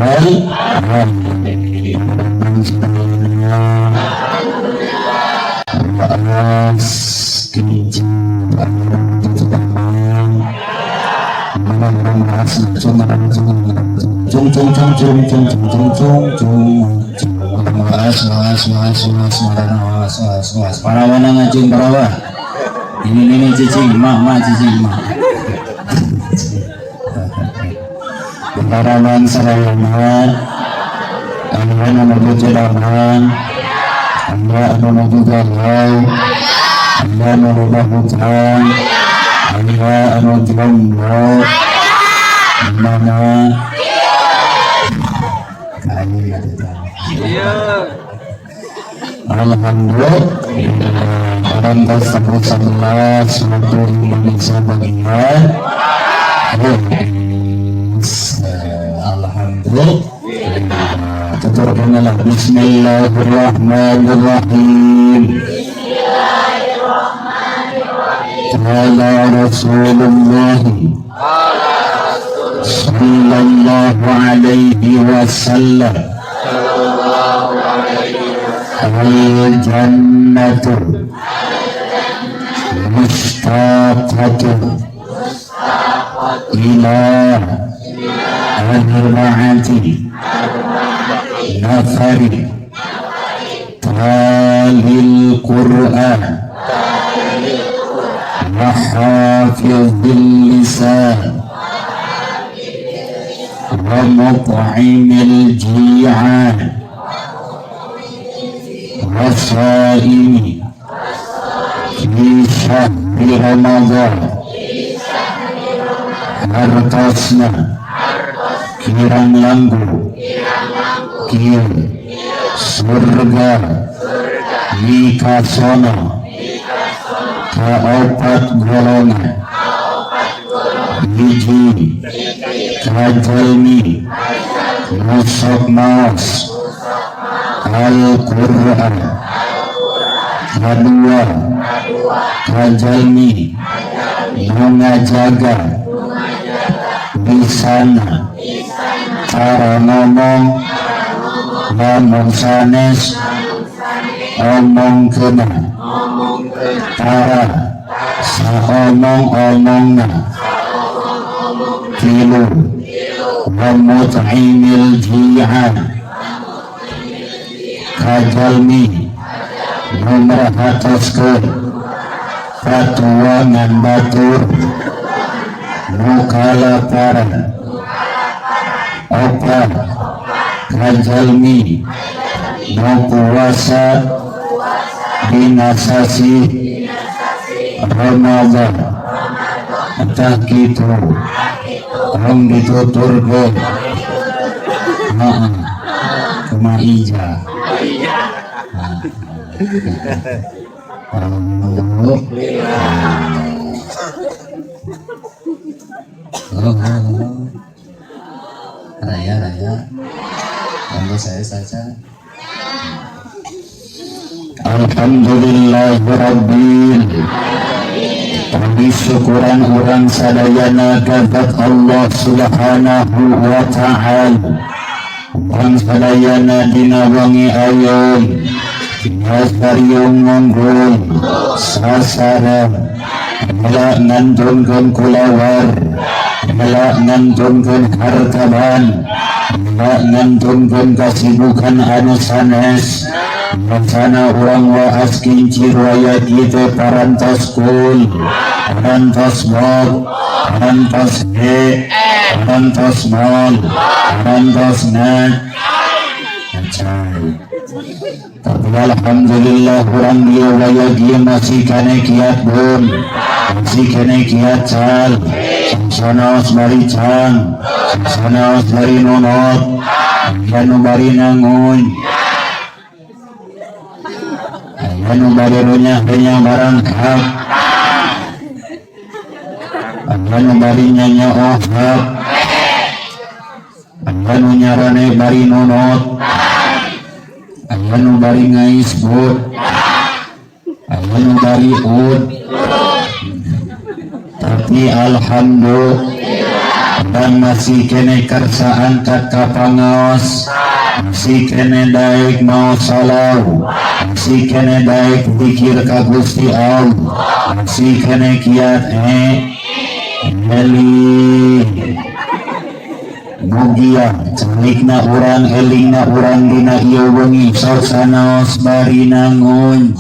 rabbal alamin. Waas kincing parawana ngacung parawa ini cicing mah mah cicing mah parawan sarayaman anu anu jalaman anu anu galau anu anu hutang anu anu jomblo mana kayu gitu. Alhamdulillah orang tersebut 11 waktu Indonesia bagian. Alhamdulillah. Tuturkanlah Bismillahirrahmanirrahim. Qala Rasulullah sallallahu alaihi wasallam, al-jannatu mushtaqatu ila arba'ati nafari talil Qur'an wa hafizil lisan wa mut'imil ji'an wa shaimi fi syahri Ramadan. Hartosna kirang langkung kieu: surga mikasona ka opat golongan. Hiji, kajalmi nu sok maos Al-Qur'an. Kadua, kajalmi nu ngajaga lisana, cara ngomong lamun sanes omongkeuna tara saomong-omongna. Tilu, wa mut'imil ji'an, kajalmi nu merhatoskeun patuangan batur nu kalaparan. Opat, kajalmi nu puasa dina sasi Ramadan. Tah kitu, tong dituturkeun. Heeh, kumaha ija. Alhamdulillah. Oh. Raya, raya. Ganggu saya saja. Alhamdulillah Rabbil. Kami syukuran urang sadayana ka dzat Allah Subhanahu wa Ta'ala. Urang sadayana dina wengi ayeuna Nyasariung ngunggul sasareng, mela ngantunkeun kulawar, mela ngantunkeun hartaban, mela ngantunkeun kasibukan anu sanes. Rencana urang waas kincir waya kitu parantos kul, parantos bog, parantos he, parantos mol, parantos na. Acai. Tapi alhamdulillah urang dia waya dia masih kene kiat bun, masih kene kiat cal, sangsana bari cang, sangsana bari nonot, aya nu bari nangun, aya nu bari runyah-runyah barang hak, aya nu bari nyanyooh hak, aya nu nyarane bari nonot, aya nu bari ngais but, aya nu bari ud. Tapi alhamdulillah dan Masih keneh kersa angkat ka pangaos, masih keneh daek maos shalawat, masih keneh daek zikir ka Gusti Allah, masih keneh kiat eling. Mugia calikna urang, elingna urang dina ieu wengi. Sok sanaos bari nangun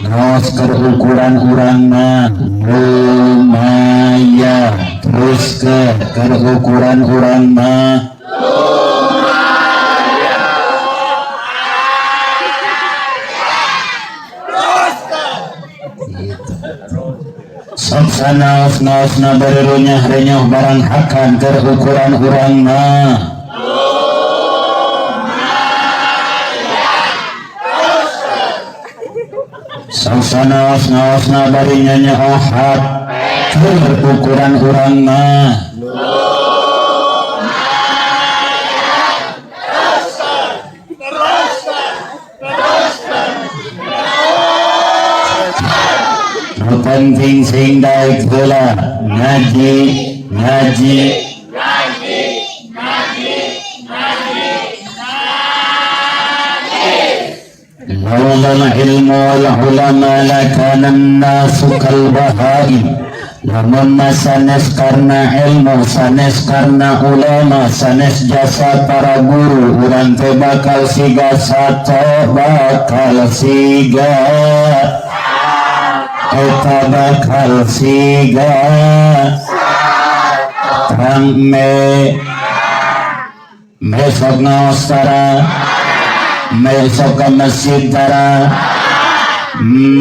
naos, keur ukuran urang mah lumayan. Terus ke keur ukuran urang mah lumayan. Gitu. Sok sanaos naosna bari runyah renyoh barang hakan, keur ukuran urang mah. Sok sanaos naosna bari nyanyaohat, keur ukuran urang mah. Nu penting sing daek heula ngaji, ngaji. Ngaji, ngaji, ngaji, ngaji. لولا العلم والعلماء لكان الناس كالبهائم. Lamun sanes karena ilmu, sanes karena ulama, sanes jasa para guru, urang teh bakal siga sato, bakal siga eta, bakal siga terang. Me besok ngaos tara, besok ke masjid tara,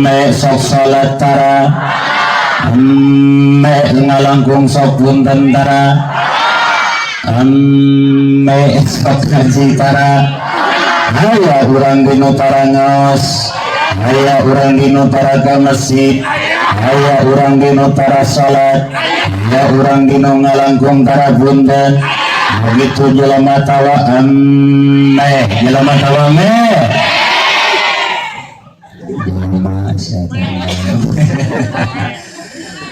besok salat tara, me ngalangkung sok punten tara, me sok ngaji tara. Haya urang dinu tara ngaos, haya urang dinu tara ke masjid, haya urang dinu tara salat, haya urang dinu ngalangkung tara punten. Begitu jelema tawa eme, jelema tawa me, jelema sia.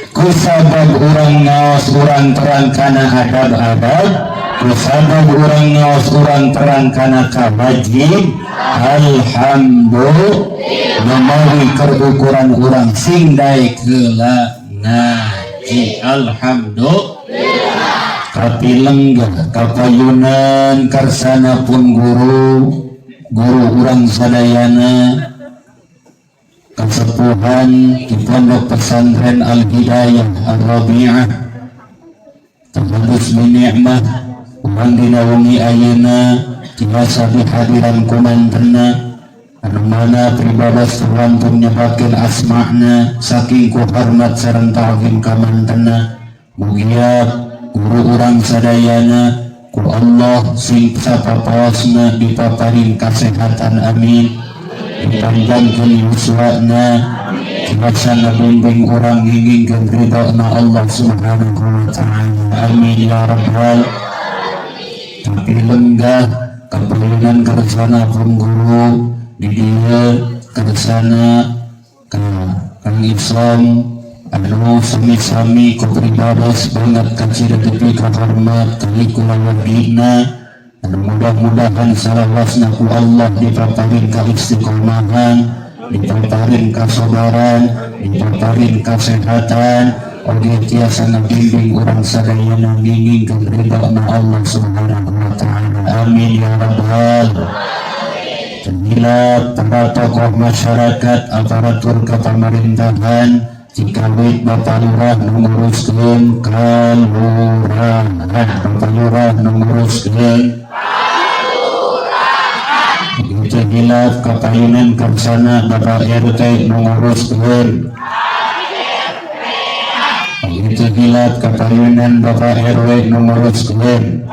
Kusabab urang ngaos, urang terang kana adab-adab. Kusabab urang ngaos, urang terang kana kawajib. Alhamdulillah. Mamawi keur ukuran urang sing daek heula ngaji. Alhamdulillah. Kapilenggah kapayunan karsana pun guru, guru urang sadayana, kasepuhan di Pondok Pesantren Al Hidayah Ar Rabi'ah. Terhadus binikmah urang dina wengi ayeuna tiasa dihadiran ku mantena, anu mana pribados wantun nyebatkeun asma'na saking ku hormat sareng ta'zim ka mantena. Mugia guru urang sadayana ku Allah sing sapapaosna dipaparin kasehatan, amin. Dipanjangkeun yuswana, tiasa ngabimbing urang ngingingkeun ridho-Na Allah Subhanahu wa Ta'ala, amin ya rabbal. Tapi lenggah kapayunan kersana pun guru di dieu, kersana ka Kang Islam anu sami-sami ku pribados banget kacida tepi kahormat kali kulawargina, anu mudah-mudahan salawasna ku Allah dipaparin ka istiqomahan, dipaparin kasabaran, dipaparin kesehatan, oge tiasa ngabimbing urang sadayana ngingingkeun ridho-Na Allah Subhanahu wa Ta'ala, amin ya rabbal. Bila para tokoh masyarakat, aparatur kepemerintahan, cikawit Bapak Lurah menguruskan kalurahan, Bapak Lurah menguruskan. Begitu hilaf kapayunan karsana Bapak RT menguruskan. Begitu hilaf kapayunan Bapak RW menguruskan.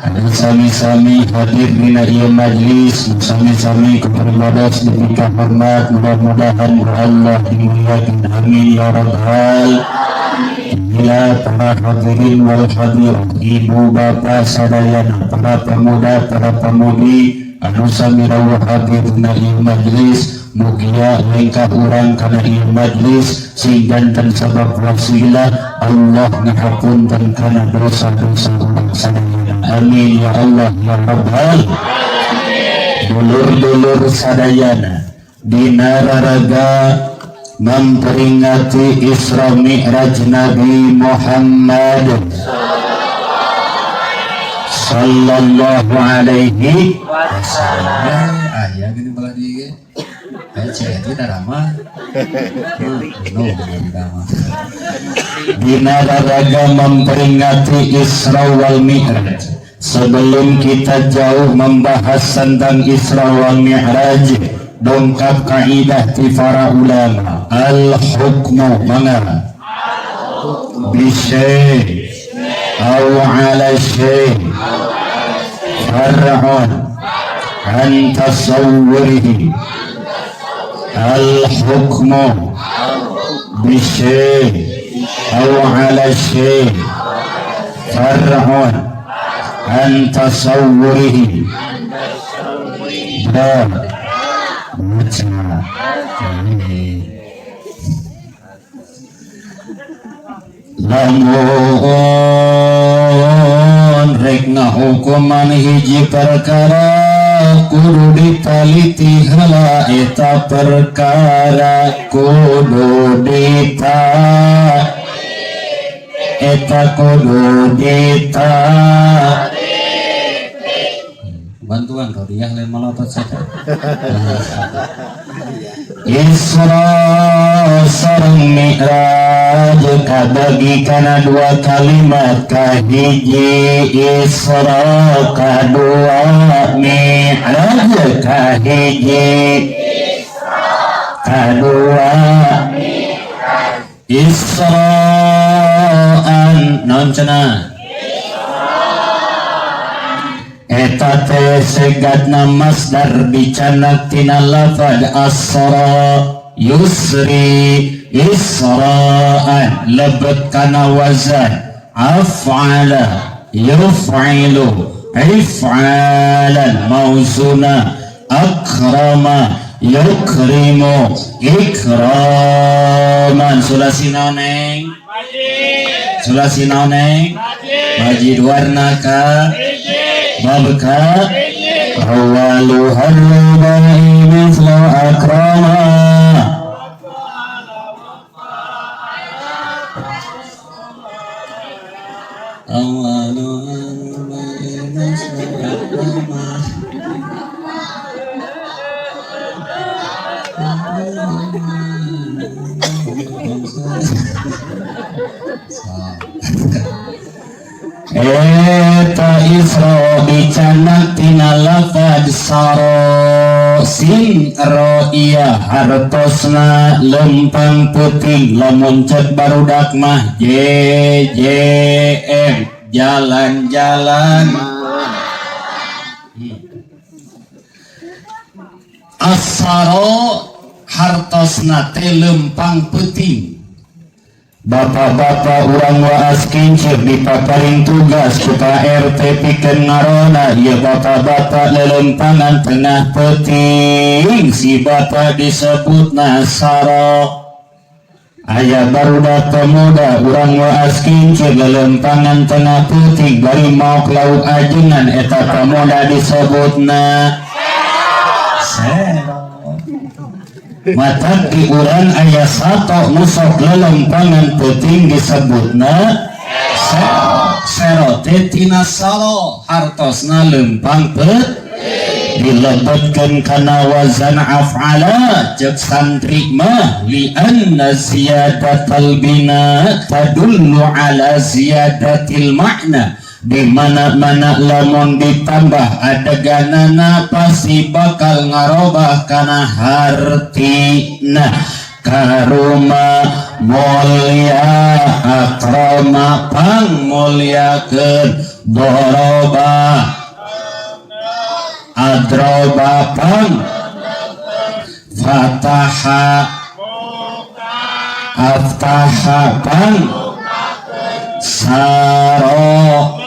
Anu sami-sami hadir dina ieu majlis, sami-sami kepada diberikan hormat, mudah-mudahan Allah dimuliakan, amin ya rabbal. Bila para hadirin wal hadirat, ibu bapak sadayana, para pemuda, para pemudi anu sami rawuh hadir dina ieu majlis. Mugia lengkah urang kana ieu majlis sing janten sabab wasilah Allah ngahapunten kana dosa-dosa urang sadayana. Amin ya Allah ya Rabbal. Dulur-dulur sadayana, dina raraga memperingati Isra Mi'raj Nabi Muhammad sallallahu alaihi wasallam. Aya gini belah di ge. Eh, cek itu darama. No, darama. Dina raraga memperingati Isra wal Mi'raj. Sebelum kita jauh membahas tentang Isra wal Mi'raj, dongkap kaidah ti para ulama. Al hukmu mangga bisyai aw ala syai far'un an tasawwurihi. Al hukmu bisyai aw ala syai far'un an tasawwurihi. Ba baca. Eh. Lamun rek ngahukuman hiji perkara, kudu ditaliti heula eta perkara, kudu dita eta kudu dita. Bantuan Rodiah lain melotot saja. Isra sareng Mi'raj kabagi kana dua kalimat: kahiji Isra, kadua Mi'raj. Kahiji, kadua Isra'an. Naon cenah eta teh? Segatna masdar, dicanak tina lafad asra yusri isra'an, lebet kana wazan af'ala yuf'ilu if'alan, mauzuna akrama yukrimu ikraman. Sulasi naon, Neng? Sulasi naon, Neng? Majid. Warna ka babka awaluha rubai mithlu akrama. Awaluha rubai mithlu akrama. Eta Isra dicanak tina lafad saro sin ro iya, hartosna lempang peuting. Lamun cek barudak mah J J M, jalan-jalan. Asaro hartosna teh lempang peuting. Bapak-bapak urang Waas kincir dipaparin tugas ku Pak RT pikeun ngaronda. Ieu bapak-bapak lelempangan tengah peuting, si bapak disebut nasaro. Aya barudak pemuda urang Waas kincir lelempangan tengah peuting bari maok lauk ajengan, eta pemuda disebutna sero. Mata di urang aya sato nu sok lelempangan peuting disebutna sero. Sero teh tina saro, hartosna lempang peuting, dilebetkeun kana wazan af'ala. Cek santri mah li anna ziyadatal bina tadullu ala ziyadatil makna. Di mana-mana lamun ditambah adeganana pasti bakal ngarobah kana hartina. Karuma mulia, akrama pang muliakeun, doroba, adroba pang fataha, aftaha pang saro,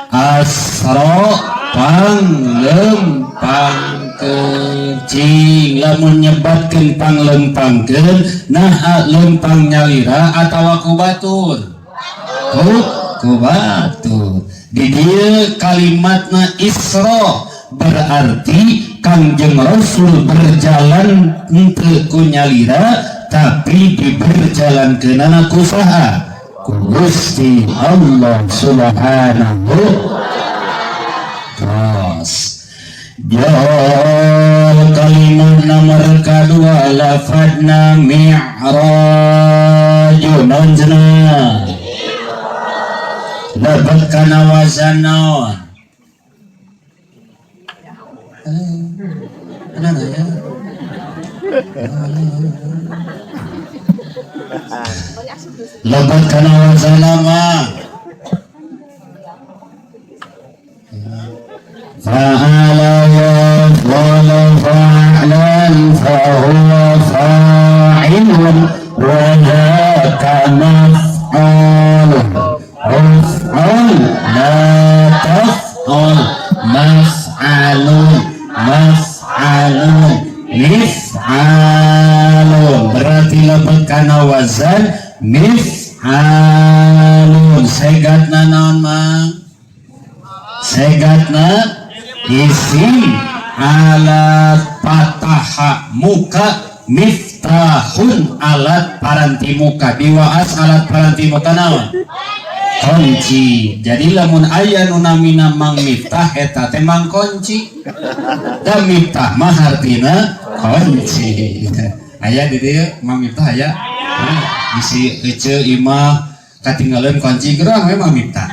asro pang lempang. Panglempangkeun. Cing lamun nyebatkeun panglempangkeun, naha lempang nyalira atawa ku batur? Ku batur. Di dieu kalimatna Isra berarti Kangjeng Rasul berjalan henteu ku nyalira, tapi diberjalankeunana ku saha? Ku Gusti Allah Subhanahu. Terus jol kalimat nomor kedua, lafadna mi'raj, naon cenah? Lebet kana wazan naon? Ada ya? Lebet kana wazan mah fa'ala yaf'alu fa'lan fahuwa fa'ilun wa dhaka maf'alun maf'ul la taf'ul maf'alun maf'alun mif'alun, berarti lebet kana wazan mif'alun. Segatna naon mah? Segatna isim alat patah muka, miftahun alat paranti muka. Diwaas alat paranti muka naon? Kunci. Jadi lamun aya nu namina Mang Miftah, eta teh Mang Kunci, da miftah mah hartina kunci. Aya di dieu Mang Miftah? Aya. Nah, bisi ece imah katinggalan kunci, gerang we Mang Miftah.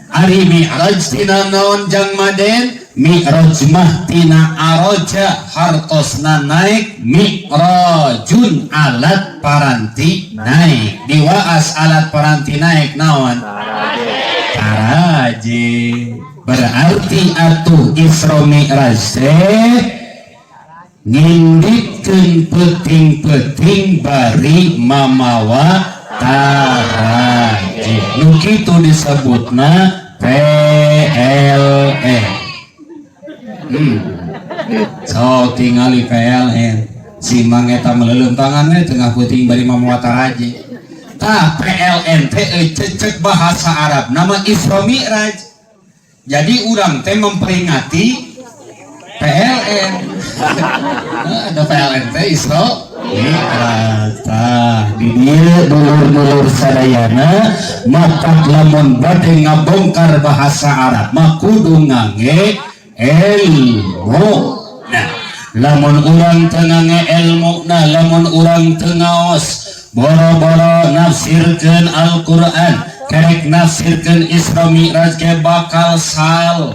Ari mi'raj tina naon, Jang Maden? Mi'raj mah tina aroja, hartosna naik, mi'rajun alat paranti naik. Diwaas alat paranti naik naon? Taraje. Berarti atuh Isra Mi'raj teh nginditkeun peuting-peuting bari mamawa taraje. Nu kitu disebutna PLN. So tingali PLN si Mang eta meleuleum tangan we tengah peuting bari mamawa taraje. Tah, PLN teh cecek bahasa Arab nama Isra Mi'raj. Jadi urang teh memperingati PLN. Ada PLN teh Isra Mi'raj. Tah, di dieu dulur-dulur sadayana, matak lamun bade ngabongkar bahasa Arab mah kudu ngangge ilmu. Nah, lamun urang teu ngangge ilmu, nah, lamun urang teu ngaos, boro-boro nafsirkeun Al-Qur'an, kerek nafsirkeun Isra Mi'raj ke bakal sal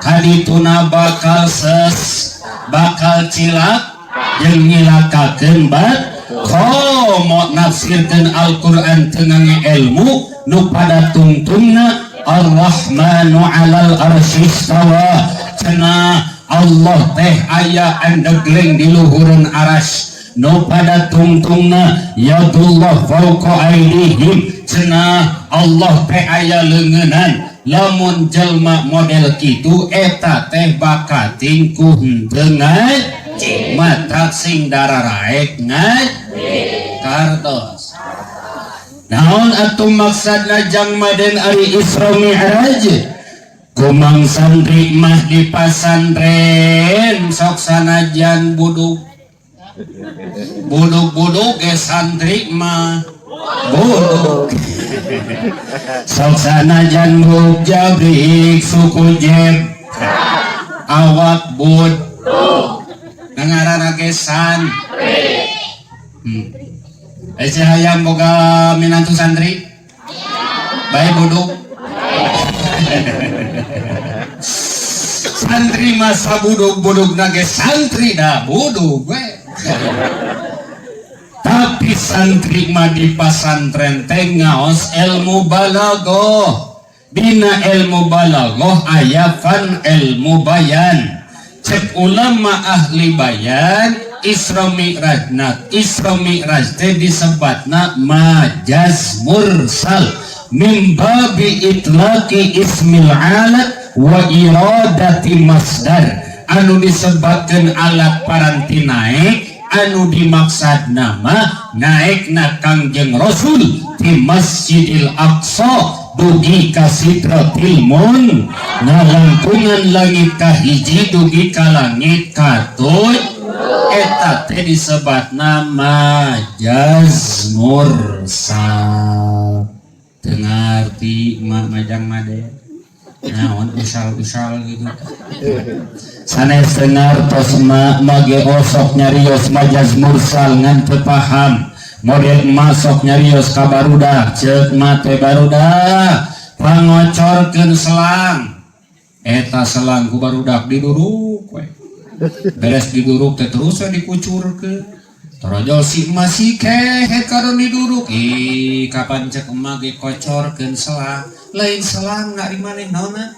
kadituna, bakal ses, bakal cilak jeung nyilakakeun bat. Komo nafsirkeun Al-Qur'an teu ngangge ilmu nu pada tungtungna Ar-Rahmanu 'alal arsy istawa, cenah Allah teh aya andegling di luhureun aras. Nu pada tungtungna yadullah fauqa aidihim, cenah Allah teh aya leungeunnan. Lamun jelma model kitu, eta teh bakating ku henteu ngaji. Matak sing dararaek ngaji. Kartos naon atuh maksudna, Jang Maden, ari Isra Mi'raj? Kumang santri mah di pasantren sok sanajan buduk buduk-buduk ge santri mah buduk, sok sanajan buk jabrik suku jeb awak bud ngaranna ge san. Eh, si hayang boga minantu santri bae buduk. Santri masa buduk-buduk nage santri dah buduk we. Tapi santri mah di pasantren teh ngaos ilmu balagoh. Dina ilmu balagoh aya fan ilmu bayan. Cek ulama ahli bayan, Isra Mi'raj, nah, Isra Mi'raj teh disebatna majaz mursal min babi itlaqi ismil alat. Wa iradati masdar, anu disebutkeun alat paranti naek, anu dimaksad nama naekna Kangjeng Rasul di Masjidil Aqsa dugi ka Sidratil Mun, ngalangkungan langit kahiji dugi ka langit katujuh. Eta teh disebatna majaz mursal. Teu ngarti mak majang made naon, usal-usal gitu sanes teu ngartos. Ma mage osok nyarios majaz mursal ngan teu paham. Model masuk nyarios ka barudak, ceuk mate, "Barudak, pangocorkeun selang." Eta selang ku barudak diduruk we. Beres diduruk teh terus we dikucurkeun. Torojol si masih kehet kadon diduruk. Ih, kapan cek emak ge kocorkeun selang, lain selang nak di maneh, naonna?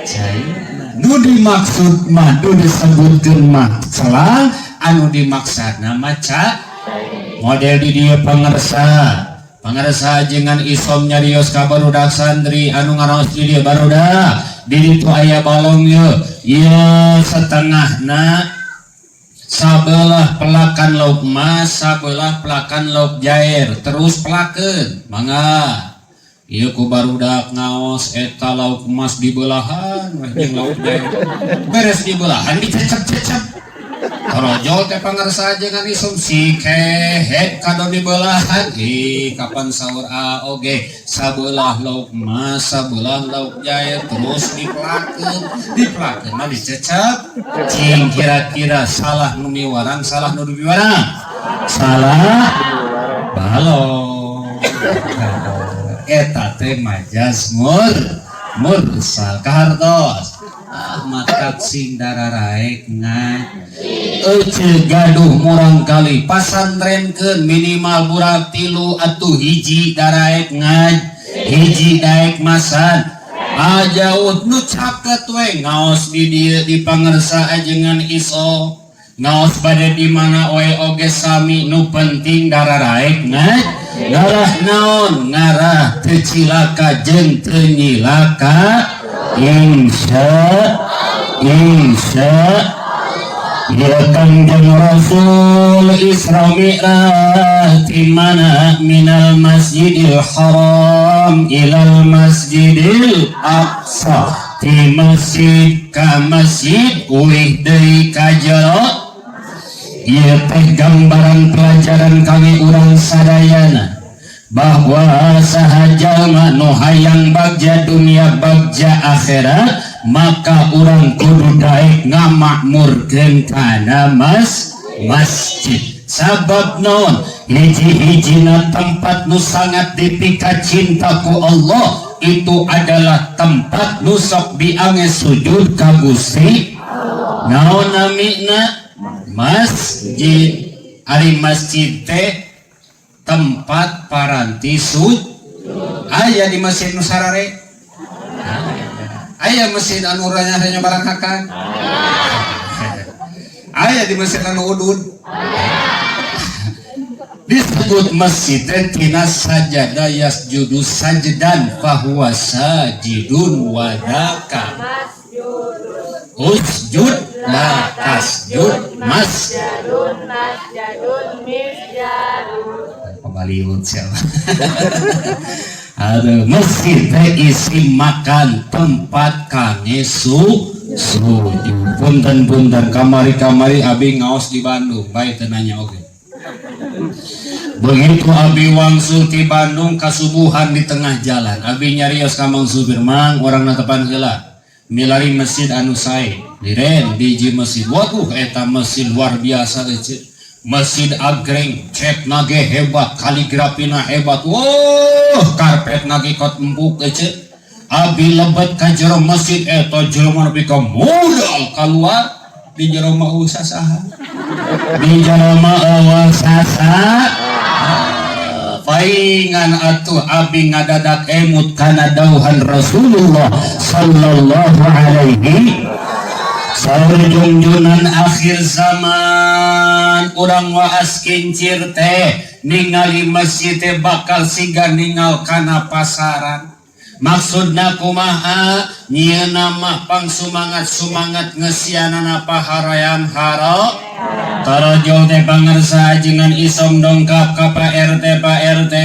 Cai. Nu dimaksud mah, nu disebutkeun mah selang, anu dimaksudna mah ca model di dieu pangersa. Pangersa jengan isom nyarios ka barudak santri anu ngaraos di dieu, "Barudak, di ditu aya balong ye. Ieu setengahna sabelah pelakan lauk emas, sabelah pelakan lauk jair, terus pelakeun mangga." Ieu ku barudak ngaos eta lauk emas dibelahan weh jeung lauk jair. Beres dibelahan dicecep-cecep. Torojol teh pangersa jangan isum, si kehet kado dibelahan. Ih, kapan sahur a oge sabelah lauk emas, sabelah lauk jair, terus dipelakeun. Dipelakeun mah dicecep. Cing kira-kira salah nu miwarang, salah nu miwarang? Salah balong. Eta teh majas mursal kahartos. Ah, matak sing dararaek ngaji. Ece gaduh murang kali pasantrenkeun minimal budak tilu atuh, hiji daraek ngaji, hiji daek masan. Ajauh nu caket we ngaos di dieu di pangersa ajengan iso, ngaos bade di mana we oge sami, nu penting dararaek ngaji. Ngarah naon? Ngarah teu cilaka jeung teu nyilaka, insya insya. Ya Kangjeng Rasul Isra Mi'raj di mana? Minal Masjidil Haram ilal Masjidil Aqsa, di masjid ka masjid, uih deui ka jero. Ieu teh gambaran pelajaran kami urang sadayana bahwa saha jalma nu hayang bagja dunia, bagja akhirat, maka urang kudu daek ngamakmurkeun kana masjid. Sabab naon? Hiji-hijina tempat nu sangat dipika cinta ku Allah itu adalah tempat nu sok diange sujud ka Gusti. Naon namina? Masjid. Ari masjid teh tempat paranti sujud. Aya di masjid nu sarare, aya masjid anu ranya barang hakan, aya di masjid anu udud. Disebut masjid teh tina sajada yasjudu sajdan fahuwa sajidun wadaka usjud la tasjud mas Masjadun, masjadun, misjadun. Pabaliut siapa. Aduh, masjid teh isi makan tempat kangge sujud. Punten-punten, kamari-kamari abi ngaos di Bandung, baik teu nanya oge. Begitu abi wangsul di Bandung, kasubuhan di tengah jalan. Abi nyarios ka mang supir, "Mang, urang netepan heula. Milari masjid anu sae." Liren di hiji masjid. Waduh, eta masjid luar biasa ece. Masjid agreng, cat nage hebat, kaligrafina hebat. Wah, karpet nage kot empuk ece. Abi lebet ka jero masjid, eta jelema nepi ka modal keluar. Di jero mah euweuh sasaha. Di jero mah euweuh sasaha. Paingan atuh abi ngadadak emut kana dauhan Rasulullah sallallahu alaihi. Saur jungjunan akhir zaman, urang waas kincir teh ningali masjid teh bakal siga ningal kana pasaran. Maksudna kumaha? Nyieuna mah pang sumangat sumangat ngesianana paharayam haro. Tarojol teh pangersa ajengan isom dongkap ka Pak RT, Pak RT,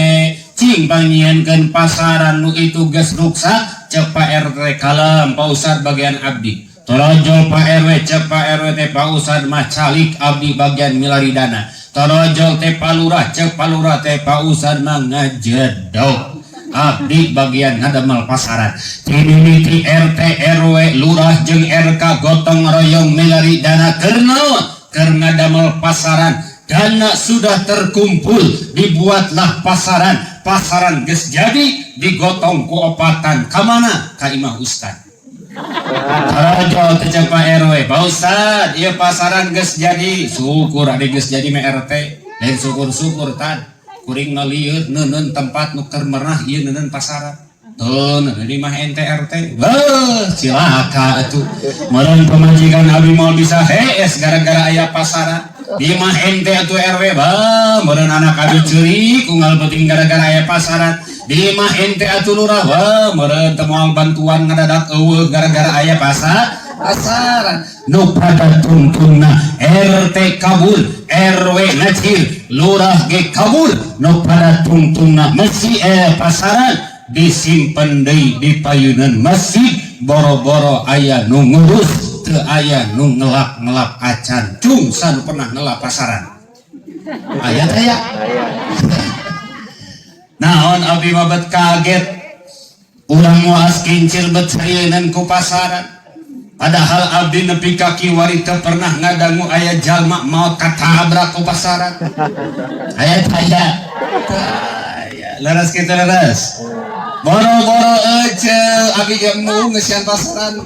cing pangnyieunkeun pasaran nu itu geus ruksak. Cek Pak RT, kalem Pak Ustad, bagian abdi. Torojol Pak RW, cek Pak RW teh, Pak Ustad mah calik, abdi bagian milari dana. Torojol teh Pak Lurah, cek Pak Lurah teh, Pak Ustad mah ngajedog, abdi bagian ngadamel pasaran. Ti RT, RW, Lurah jeung RK gotong royong milari dana keur naon? Keur ngadamel pasaran. Dana sudah terkumpul, dibuatlah pasaran. Pasaran geus jadi, digotong ku opatan ka mana? Ka imah Ustad. Tarojol teh cek Pak RW, Pak Ustad, ieu pasaran geus jadi. Syukur ade geus jadi mah RT. Lain syukur-syukur tad. Kuring ngalieur neuneun tempat nu keur merenah ieu neuneun pasaran. Tuh, di mah ente RT. Beuh, cilaka atuh. Meureun pamajikan abdi moal bisa hees gara-gara aya pasaran. Di mah ente atuh RW, bah, meureun anak abdi ceurik unggal penting gara-gara aya pasaran. Di mah ente atuh lurah, wah, meureun teu moal bantuan ngadadak eueuh gara-gara aya pasaran. Nu pada tungtungna RT kabur, RW ngacir, lurah ge kabur, nu pada tungtungna masih pasaran disimpen deui di payunan masjid, boro-boro aya nu ngurus, teu aya nu ngelap-ngelap acan. Cung sanu pernah ngelap pasaran aya teh ya? Naon abdi mah bet kaget, urang muas kincir bet sarieun ku pasaran, padahal abdi nepi ka kiwari teu pernah ngadangu aya jalma maot katabrak ku pasaran. Aya teh? Aya. Teu aya. Leres kitu, leres? Boro-boro ece, abdi ge embung ngeusian pasaran.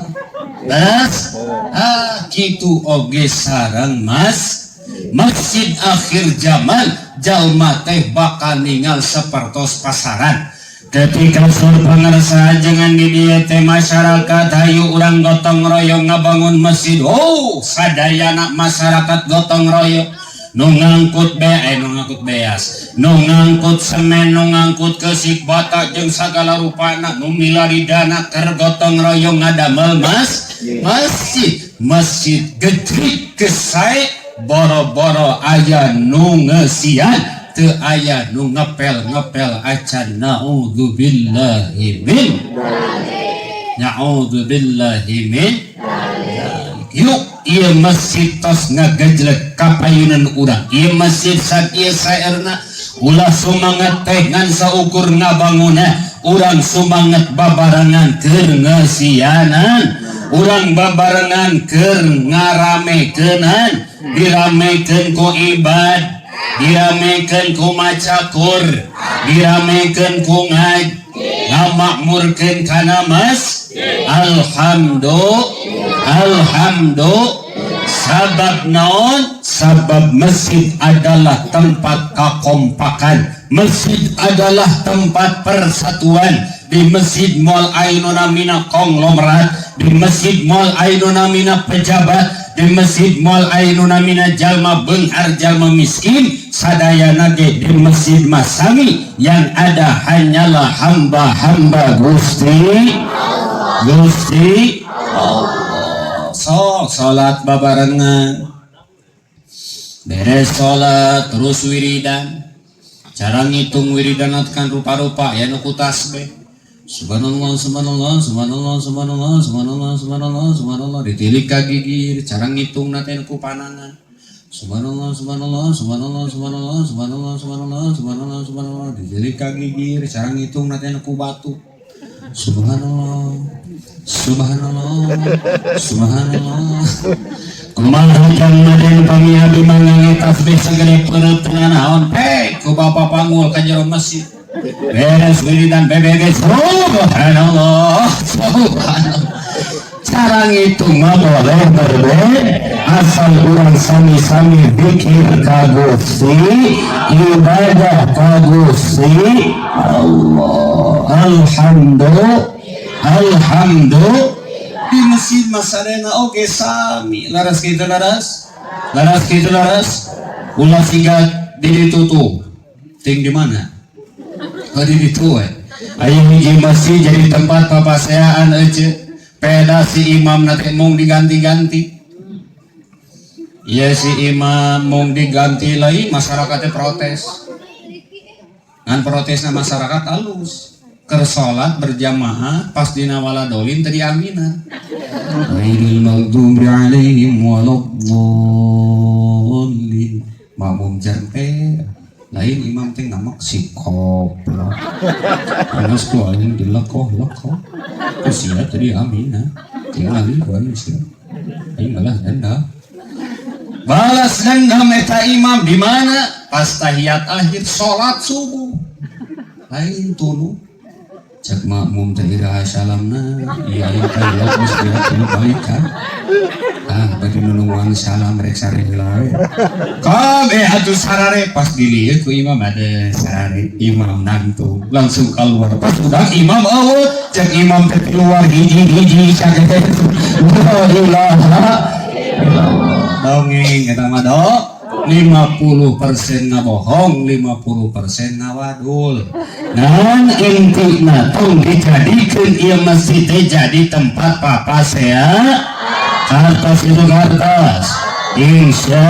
Leres? Ah, kitu oge sareng mas masjid. Akhir zaman jalma teh bakal ningal sapertos pasaran. Ketika sur pangersa jangan di dieu teh masyarakat, hayu urang gotong royong ngabangun masjid. Oh, sadayana masyarakat gotong royong, nu ngangkut be eh nu ngangkut beas, nu ngangkut semen, nu ngangkut keusik bata jeung sagala rupana, nu milari dana keur gotong royong ngadamel masjid. Masjid gede gesai, boro-boro aya nu ngeusian, teu aya nu ngepel-ngepel acan. Naudzubillahi min, naudzubillahi min. Yuk, ieu masjid tos ngagejlek kapayunan urang. Ieu masjid sakieu saerna, ulah sumangat teh ngan saukur ngabanguna. Urang sumangat babarengan keur ngeusianan, urang babarengan keur ngaramekeunan. Diramekeun ku ibad, diramekeun ku maca Qur, diramekeun ku ngaji, ngamakmurkeun kana mas. Alhamdulillah, alhamdulillah. Sabab naon? Sabab masjid adalah tempat kakompakan, masjid adalah tempat persatuan. Di masjid moal aya nu namina konglomerat, di masjid moal aya nu namina pejabat, di masjid moal aya nu namina jalma beunghar, jalma miskin. Sadayana ge di masjid masami, yang ada hanyalah hamba-hamba Gusti, Gusti Allah. Sok salat babarengan, beres salat terus wiridan. Cara ngitung wiridan kan rupa-rupa ya, nu ku tasbih, subhanallah, subhanallah, subhanallah, subhanallah, subhanallah, subhanallah, subhanallah, ditilik ka gigir. Cara ngitung teh ku panangan, subhanallah, subhanallah, subhanallah, subhanallah, subhanallah, subhanallah, subhanallah, subhanallah, ditilik ka gigir. Cara ngitung teh ku batu, subhanallah, subhanallah, subhanallah. Kumaha jang maden pami abdi mangangge tasbih sagede peureut teu naon pe ku bapak pangul ka jero masjid. Beres wiridan BBG, subhanallah, subhanallah. Cara ngitung mah boleh berbeda, asal urang sami-sami zikir ka Gusti, ibadah ka Gusti Allah. Alhamdulillah, alhamdulillah. Di masjid masadena oge sami. Laras kitu, laras, laras kitu, laras. Ulah siga di ditu tuh ting di mana? Oh, di ditu we. Aya hiji masjid jadi tempat papaseaan ece. Peda si imam teh mung diganti-ganti. Iya, si imam mung diganti lagi, masyarakatnya protes. Ngan protesna masyarakat halus. Keur salat berjamaah pas dina waladolin tadi aminan. Ghairil maghdubi alaihim waladdallin. Makmum jerte lain, imam teh ngamak si koplok. Panas ku aing dilekoh lekoh. Ku sia tadi aminan. Tinggal ku aing sia. Aing balas dendam. Balas dendam eta imam di mana? Pas tahiyat akhir salat subuh. Lain tulu. Cek makmum teh, iraha salamna? Iya, aing teh geus dia balik kan. Ah, bari nungguan salam rek sare heula we. Kabeh atuh sarare, pas dilihat ku imam ada sarare, imam nangtung langsung keluar. Pas udah imam eueuh, cek imam teh keluar hiji-hiji sagede. La ilaha illallah. Dongeng eta mah do 50% ngabohong, 50% ngawadul. Nah, intina tong dijadikeun ieu masjid teh jadi tempat papasea. Kartos itu kartos insya.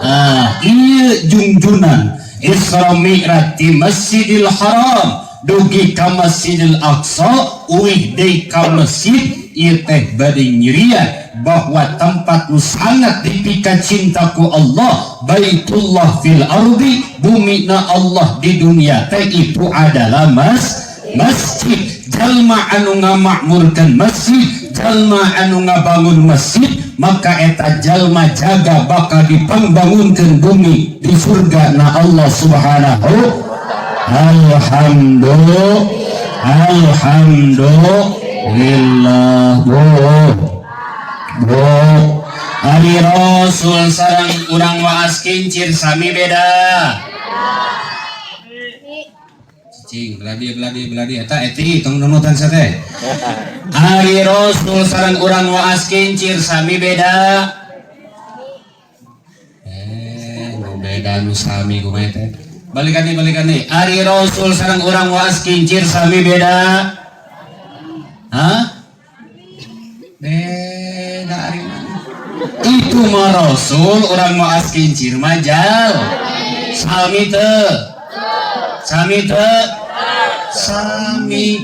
Ah, iya, jungjunan Isra Mi'raj di Masjidil Haram dugi ka Masjidil Aqsa, uih deui ka masjid ieu teh bade nyirian bahwa tempat nu sangat dipika cintaku Allah, Baitullah fil ardi, bumi na Allah di dunia teh itu adalah masjid. Jalma anu ngamakmurkan masjid, jalma anu ngabangun masjid, maka eta jalma jaga bakal dipangbangunkeun bumi di surga na Allah Subhanahu. Alhamdulillah, alhamdulillah. Bu, bu, ari Rasul sareng urang waas kincir sami beda? Cicing, beladi, beladi, beladi, eta eti tong nunutan sate. Ari Rasul sareng urang waas kincir sami beda? Eh, nu beda nu sami kumaha teh? Balikan nih, balikan nih. Ari Rasul sareng urang waas kincir sami beda? Hah? Beda ari mana? Itu mah Rasul, urang waas kincir mah jal. Sami teu? Sami teu? Sami.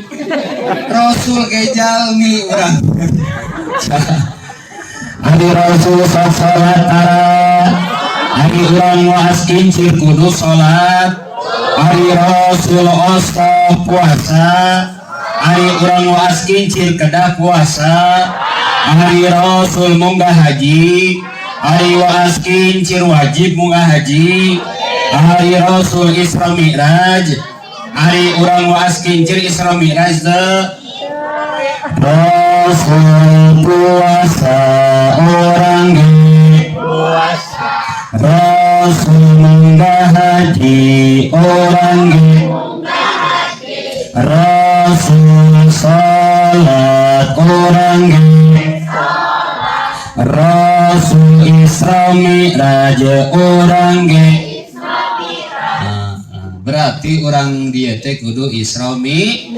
Rasul ge jalmi, urang. Ari Rasul sok salat tara? Ari urang waas kincir kudu salat? Ari Rasul osto puasa, ari urang waas kincir kedah puasa? Ari Rasul munggah haji, ari waas kincir wajib munggah haji? Ari Rasul Isra Mi'raj, ari urang waas kincir Isra Mi'raj teu? Rasul puasa, urang ge Puasa. Rasul munggah haji, urang ge Rasul salat, urang ge Rasul Isra Mi'raj, urang ge. Ah, ah. Berarti urang dieu teh kudu Isra Mi.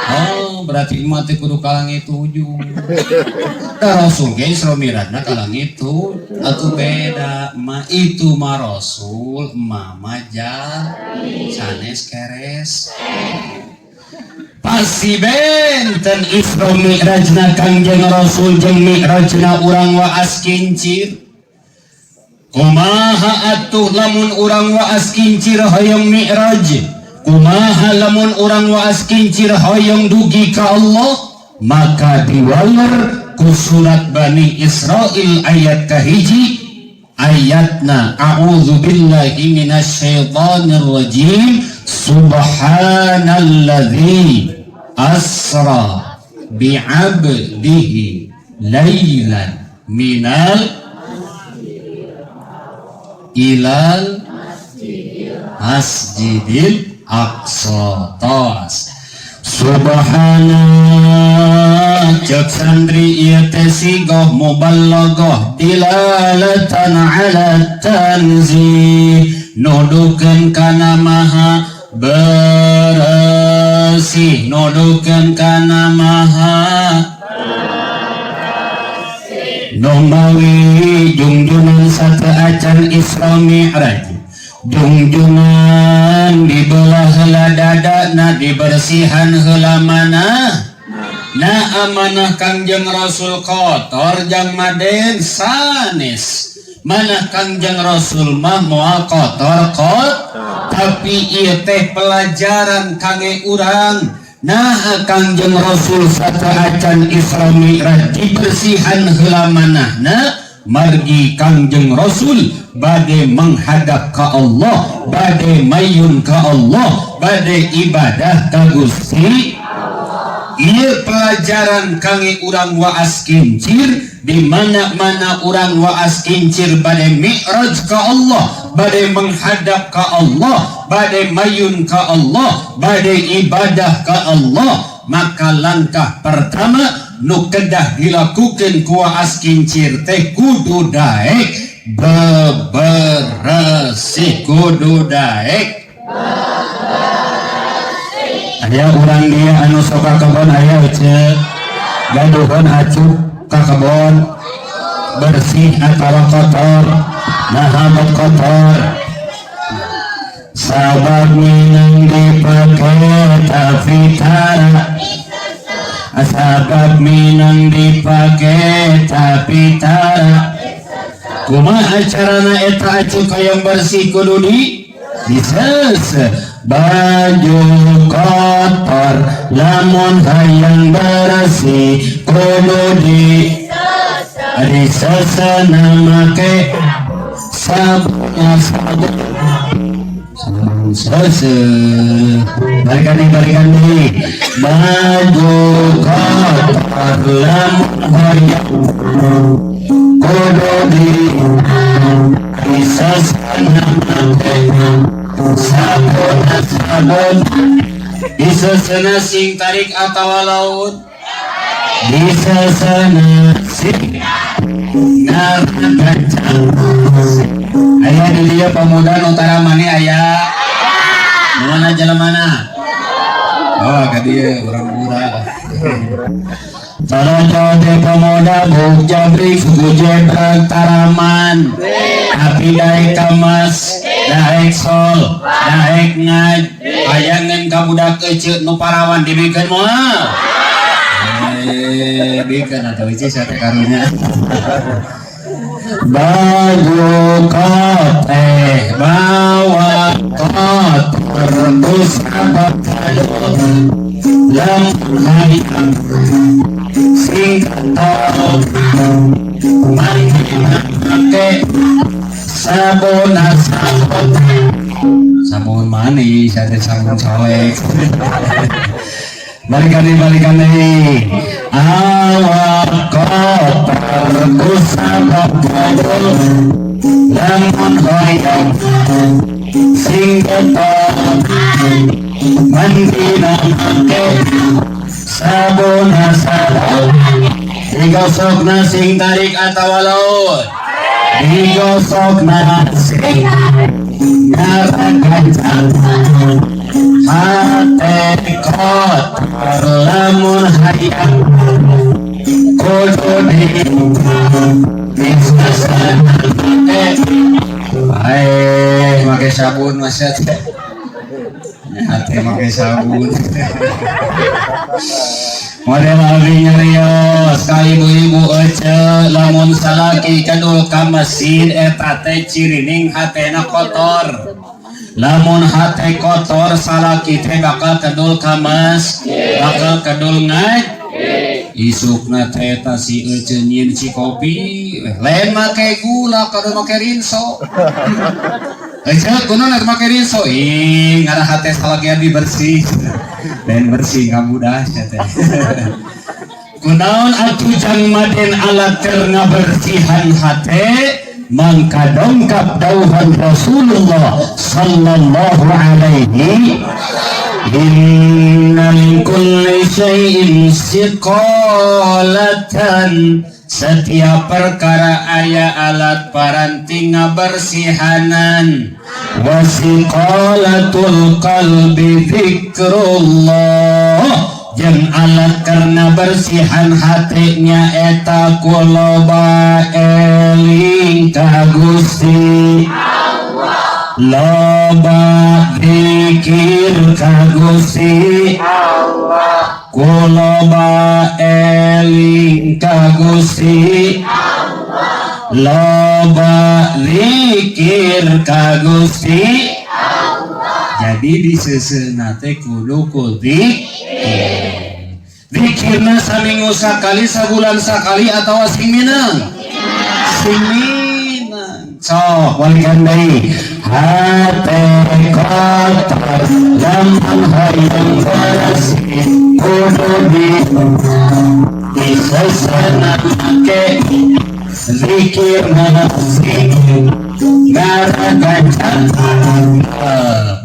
Oh, berarti mah teh kudu ka langit tujuh. Da Rasul ge Isra Mi'rajna ka langit tujuh. Atuh beda mah, itu mah Rasul, mama jal sanes keres. Pasti benten Isra Mi'rajna Kangjeng Rasul jeung Mi'rajna urang waas kincir. Kumaha atuh lamun urang waas kincir hoyong Mi'raj? Kumaha lamun urang waas kincir hoyong dugi ka Allah? Maka diwaler ku surat Bani Israel ayat kahiji, ayatna a'udzu billahi minasyaitonir rajim, subhanalladzi asra bi'abdihi lailan minal ilal masjidil aqsa. Tos subhana cek santri ieu teh sigoh mubalaghah dilalatan ala tanzih, nuduhkeun kana maha bersih. Bersih nuduhkeun kana maha nu mawi jungjungan sateuacan Isra Mi'raj, jungjungan dibelah heula dadana, dibersihan heula mana. Nah, amanah Kangjeng Rasul kotor jang maden sanes. Mana Kangjeng Rasul mah moal kotor kot, tapi ieu teh pelajaran kangge urang. Nah, Kangjeng Rasul sateuacan Isra Mi'raj dibersihan heula manahna, margi Kangjeng Rasul bade menghadap ka Allah, bade mayun ka Allah, bade ibadah ka Gusti. Ieu pelajaran kangge urang waas kincir, di mana-mana urang waas kincir bade mi'raj ka Allah, bade menghadap ka Allah, bade mayun ka Allah, bade ibadah ka Allah, maka langkah pertama nu kedah dilakukan ku waas kincir teh kudu daek beberesih, kudu daek. Aya urang dia anu sok ka kebon? Aya ece gaduhan acuk ka kebon, bersih atau kotor? Nah, bet kotor. Sabab minang dipake tapi tara, sabab minang dipake tapi tara. Kumaha carana eta acuk hayang bersih? Kudu di diseuseuh. Baju kotor lamun hayang bersih kudu di diseuseuh make sabun, sabun, sabun seuseuh. Balikan nih, balikan nih. Baju kotor lamun hayang kudu di diseuseuh make sabun, sabun. Diseuseuhna sing tarik atau laut? Diseuseuhna sing ngaragancang. Aya di dieu pemuda nu tara mani? Aya? Nu mana jelemana? Oh, ka dieu urang budak. Coro teh pemuda buk jabrik suku jebrak taraman, tapi daek kamas, daek sol, daek ngaj. Ayangan ka budak ece nu parawan dibikeun moal? Eh, bikeun atuh ece sate karunya. Baju kote bawa kotor busaba lamun hayang sing kotor make sabun, sabun, sabun manis ada, sabun colek. Balikan nih, balikan nih. Awak kotor kusabab gaduh lamun hoyong sing kotor mandina make sabun, sabun. Digosokna sing tarik atau laut? Digosokna sing ngaragancang. Hate kotor lamun hayang kudu di make. Baik, make sabun mas teh. Hate make sabun. Model abdi nyarios ka ibu-ibu ece, lamun salaki kadul ka masjid eta teh cirining hatena kotor. Lamun hate kotor, salaki teh bakal kedul ka mas, bakal kedul ngaj. Isukna teh eta si ece nyieun ci kopi lain make gula, kudu make rinso. Ece kudu make rinso. Ih, ngarah hate salaki abdi bersih. Lain bersih ngamudah sia teh. Kunaon atuh jang maden alat keur ngabersihan hate? Mangka dongkap dauhan Rasulullah sallallahu alaihi, inna min kulli syai'in siqalatan. Setiap perkara aya alat paranti ngabersihanan. Wasiqalatul qalbi dzikrullah, jeung alat karena bersihan hatinya eta ku loba eling ka Gusti Allah, loba zikir ka Gusti Allah, ku loba eling ka Gusti Allah, loba zikir ka Gusti Allah. Jadi diseuseuna teh kudu ku zikir. Zikirna saminggu sakali, sabulan sakali, atau sing minang? Sing minang. Sok balikan deui. Hate kotor lamun hayang bersih kudu di diseuseuna make zikir, zikir ngaraganjang.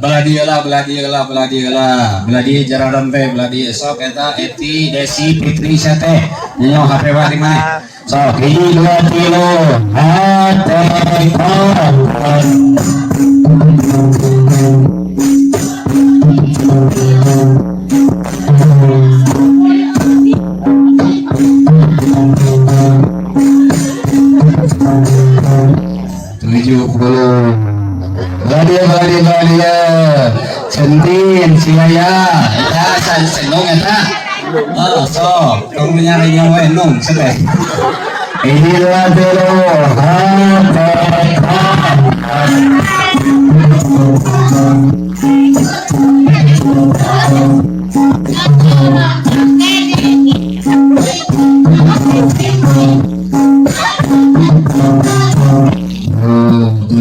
Belah dieu lah, belah dieu lah, belah dieu lah, belah dieu jarang teh, belah dieu. Sok eta Eti, Desi, Fitri, teh nyo HP wa di mana? Sok, hiji, dua, tilu. Hate kotor. 70. Belah dieu, belah dieu, belah dieu. Centin siaya eta san senung eta. Oh, sok tong nyari nyawa enung sete. Ini dua, tilu. Hate kotor.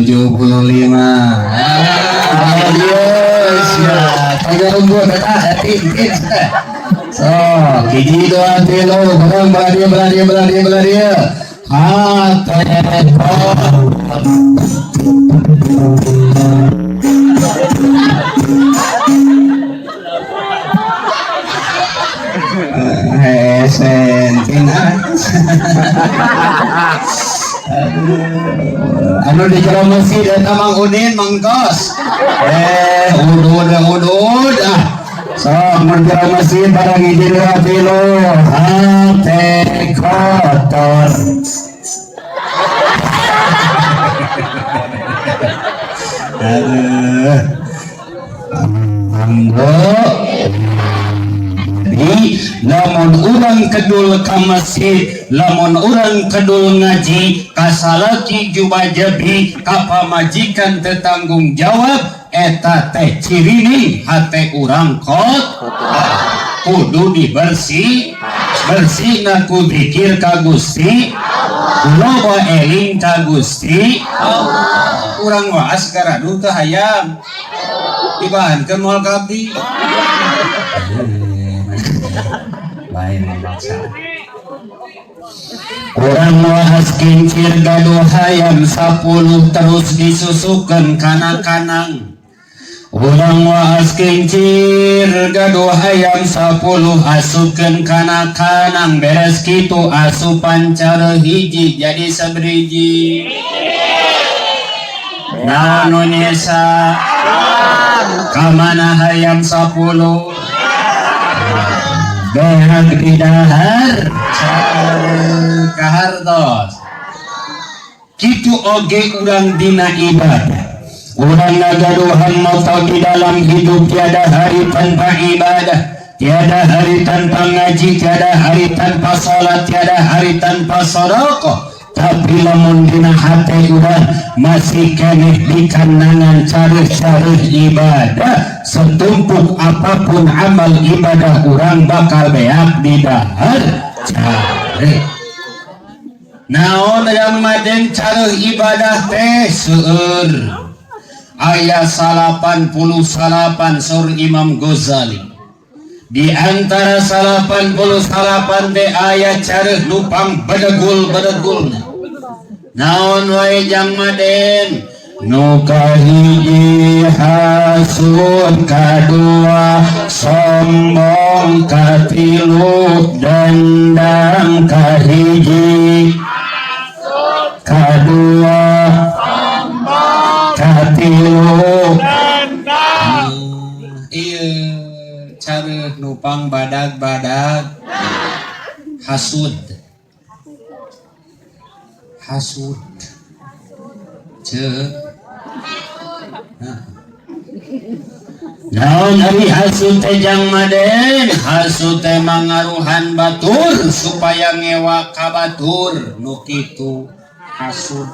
75. Ah, dia sia unggul eta hati. Sok, hiji, dua, tilu, bareng. Belah dieu, belah dieu, belah dieu, belah dieu. Hate kotor. Hesen tina. Anu di jero masjid eta Mang Udin, Mang Kos. Eh, udud udud ah. Sok mun jero masjid barang, hiji, dua, tilu. Hate kotor. Aduh. Alhamdulillah. Jadi lamun urang kedul ka masjid, lamun urang kedul ngaji, kasalaki juba jebi, ka pamajikan teu tanggung jawab, eta teh cirine hate urang kotor. Kudu dibersih, bersihna ku zikir ka Gusti, loba eling ka Gusti Allah. Urang waas garadu teu hayam. Dibahankeun moal ka abdi. Lain memaksa. Urang waas kincir gaduh hayam 10 terus disusukeun kana kanang. Urang waas kincir gaduh hayam 10 asupkeun kana kanang, beres kitu asupan cara hiji jadi sabriji. Naon nu nyesa? Kamana hayam 10? Beak didahar kahartos. Kitu oge urang dina ibadah. Urang ngagaduhan moto di dalam hidup, tiada hari tanpa ibadah, tiada hari tanpa ngaji, tiada hari tanpa salat, tiada hari tanpa sedekah. Tapi lamun dina hate urang masih keneh dikanangan careuh-careuh ibadah, setumpuk apapun amal ibadah urang bakal beak di dahar careuh. Naon yang maden careuh ibadah teh? Seueur. Aya 99 saur Imam Ghazali. Di antara 99 teh aya careuh nu pang bedegul-bedegulna. Naon wae jang maden? Nu kahiji hasud, kadua sombong, katilu dendam, kahiji Kupang badag-badag hasud hasud ce. Nah. Naon ari hasud teh, Jang Maden? Hasud teh mangaruhan batur supaya ngewa ka batur. Nu kitu hasud,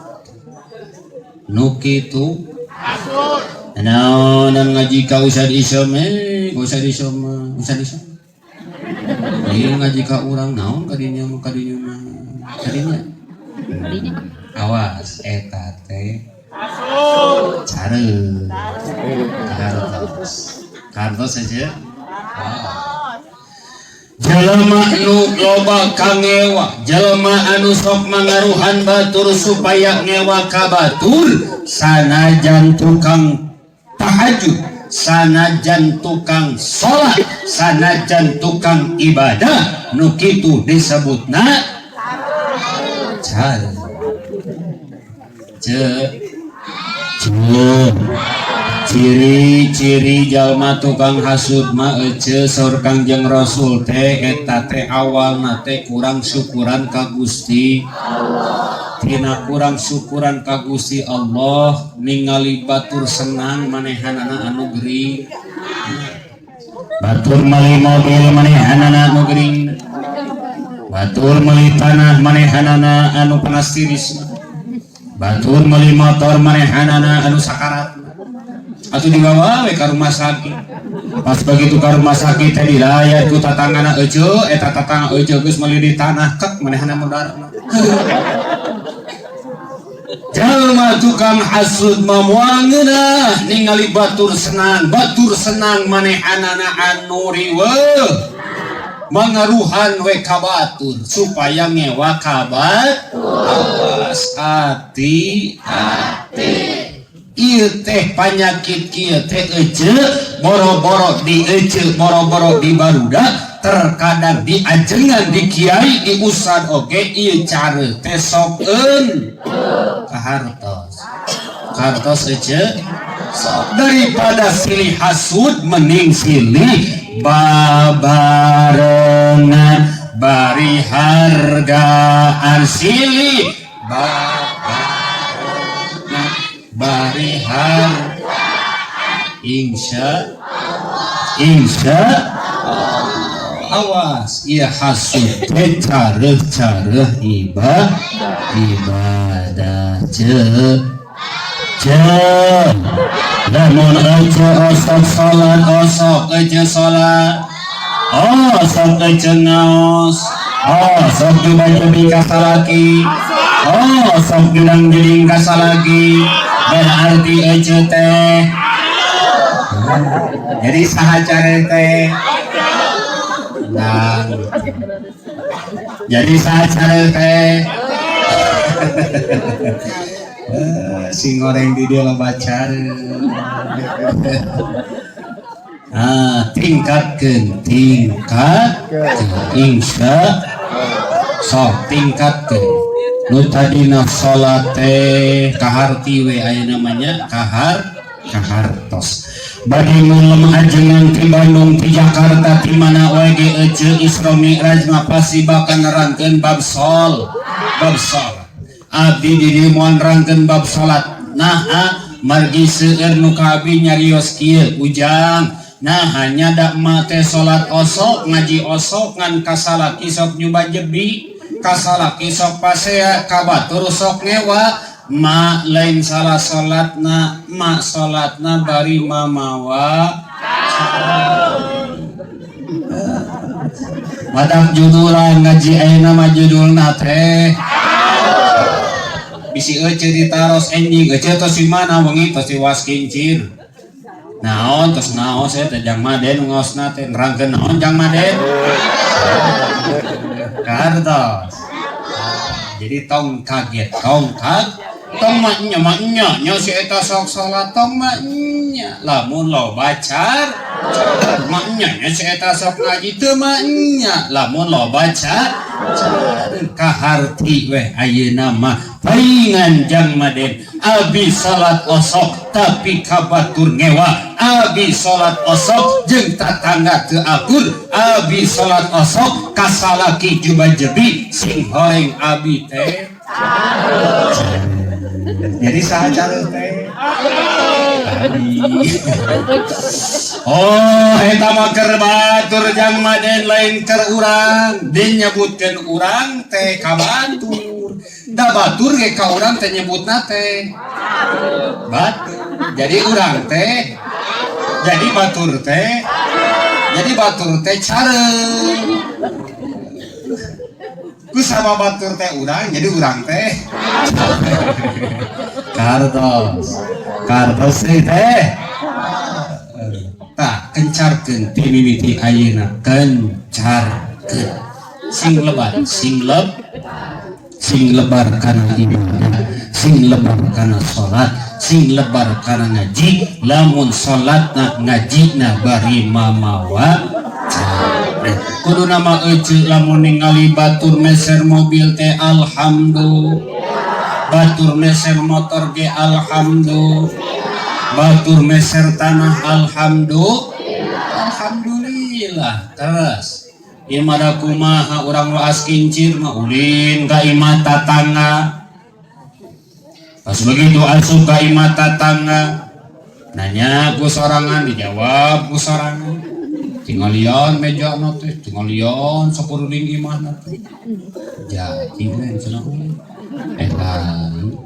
nu kitu. Naon ngaji ka Ustad Isom, eh, ka Ustad Isom mah, Ustad Isom. Ieu ngaji ka urang naon kadinya mah, kadinya mah, kadinya. Awas, eta teh careuh. Kartos. Kartos aja. Jelema nu loba kangewa, jelema anu sok mangaruhan batur supaya ngewa ka batur, sanajan tukang tahajud, sanajan tukang salat, sanajan tukang ibadah, nu kitu disebutna careuh. Ce ce, ciri-ciri jalma tukang hasud mah, ece, saur Kangjeng Rasul teh, eta teh awalna teh kurang syukuran ka Gusti Allah. Tina kurang syukuran ka Gusti Allah, ningali batur senang, manehanana anu gering. Batur meuli mobil, manehanana anu gering. Batur meuli tanah, manehanana anu panas tiris. Batur meuli motor, manehanana anu sakarat. Atau dibawa we ka rumah sakit. Pas begitu ka rumah sakit teh dilayat ku tatanggana ece, eta tatangga ece geus meuli di tanah kek, manehna modar. Jalma tukang hasud mah moal ngeunah ningali batur senang, batur senang manehanana anu riweuh. Mangaruhan we ka batur supaya ngewa ka batur. Awas, hati hati. Ieu teh panyakit kieu teh, ece, boro-boro di ece, boro-boro di barudak, terkadang di ajengan, di kiai, di ustad oge ieu care teh sok eun kahartos. Kahartos, ece. Sok daripada silih hasud mending silih babarengan bari hargaan, silih babarengan bari har insya insya Allah. Awas, iya, hasud teh careuh careuh ibadah. Ce ce, lamun ece osok salat, osok ece salat, osok ece ngaos, osok coba-cobi kasalaki, osok judang jeding kasalaki, berarti ece teh jadi saha care teh? Nah, jadi saha care teh? Eh, sing goreng di dia loba care. Ah, tingkatkeun, tingkat, insya sok tingkatkeun. Nu tadina salat teh kaharti we, aya namanya kahartos. Bade ngulem ajengan ti Bandung, ti Jakarta, ti mana wae ge, ece, Isra Mi'raj mah pasti bakal nerangkeun bab bab salat. Abdi di dieu moal nerangkeun bab salat. Nah, ah, margi seueur nu ka abdi nyarios kieu, "Ujang, nah hanya dak mah teh salat osok, ngaji osok, ngan kasalaki sok nyuba jebi, kasalaki sok pasea, ka batur sok ngewa." Ma lain salah salatna, ma salatna bari mamawa. Matak judulan ngaji ayeuna mah judulna teh bisi ece ditaros enjing, "Ece tos di mana wengi?" "Tos di Was Kincir." "Naon tos naon saya teh, Jang Maden ngaosna teh nerangkeun naon, Jang Maden?" Kartos. Jadi tong kaget, tong kaget, tong maknya maknya nya si eta sok salat, tong maknya lamun loba car maknya nya si eta sok ngaji, teu maknya lamun loba car. Kaharti weh ayeuna mah. Paingan jang maden abi salat osok tapi ka batur ngewa, abi salat osok jeung tatangga teu akur, abi salat osok ka salaki juba jebi sing horeng abi teh. Jadi saha careuh teh? Oh, eta mah keur batur jang maden lain keur urang. Dinyebutkeun urang teh ka batur. Da batur ge ka urang teh nyebutna teh batur. Jadi urang teh jadi batur teh jadi batur teh careuh. Ku sama batur teh urang jadi urang teh kartos. Kartos teh. Tah kencarkeun ti mimiti ayeuna, kencarkeun. Sing lebar, sing leb, sing lebar kana ibadah, sing lebar kana salat, sing lebar kana ngaji, lamun salatna ngajina bari mamawa capek. Kudu nama ece lamun ningali batur meser mobil teh alhamdulillah, batur meser motor ge alhamdulillah, batur meser tanah alhamdulillah, alhamdulillah. Terus imah da kumaha urang loas kincir mah ulin ka imah tatangga. Pas begitu asup ka imah tatangga, nanya ku sorangan, dijawab ku sorangan. Tinggalian meja na teh, tinggalian sakuruling imahna teh. Jadi we cenah ulin. Lain.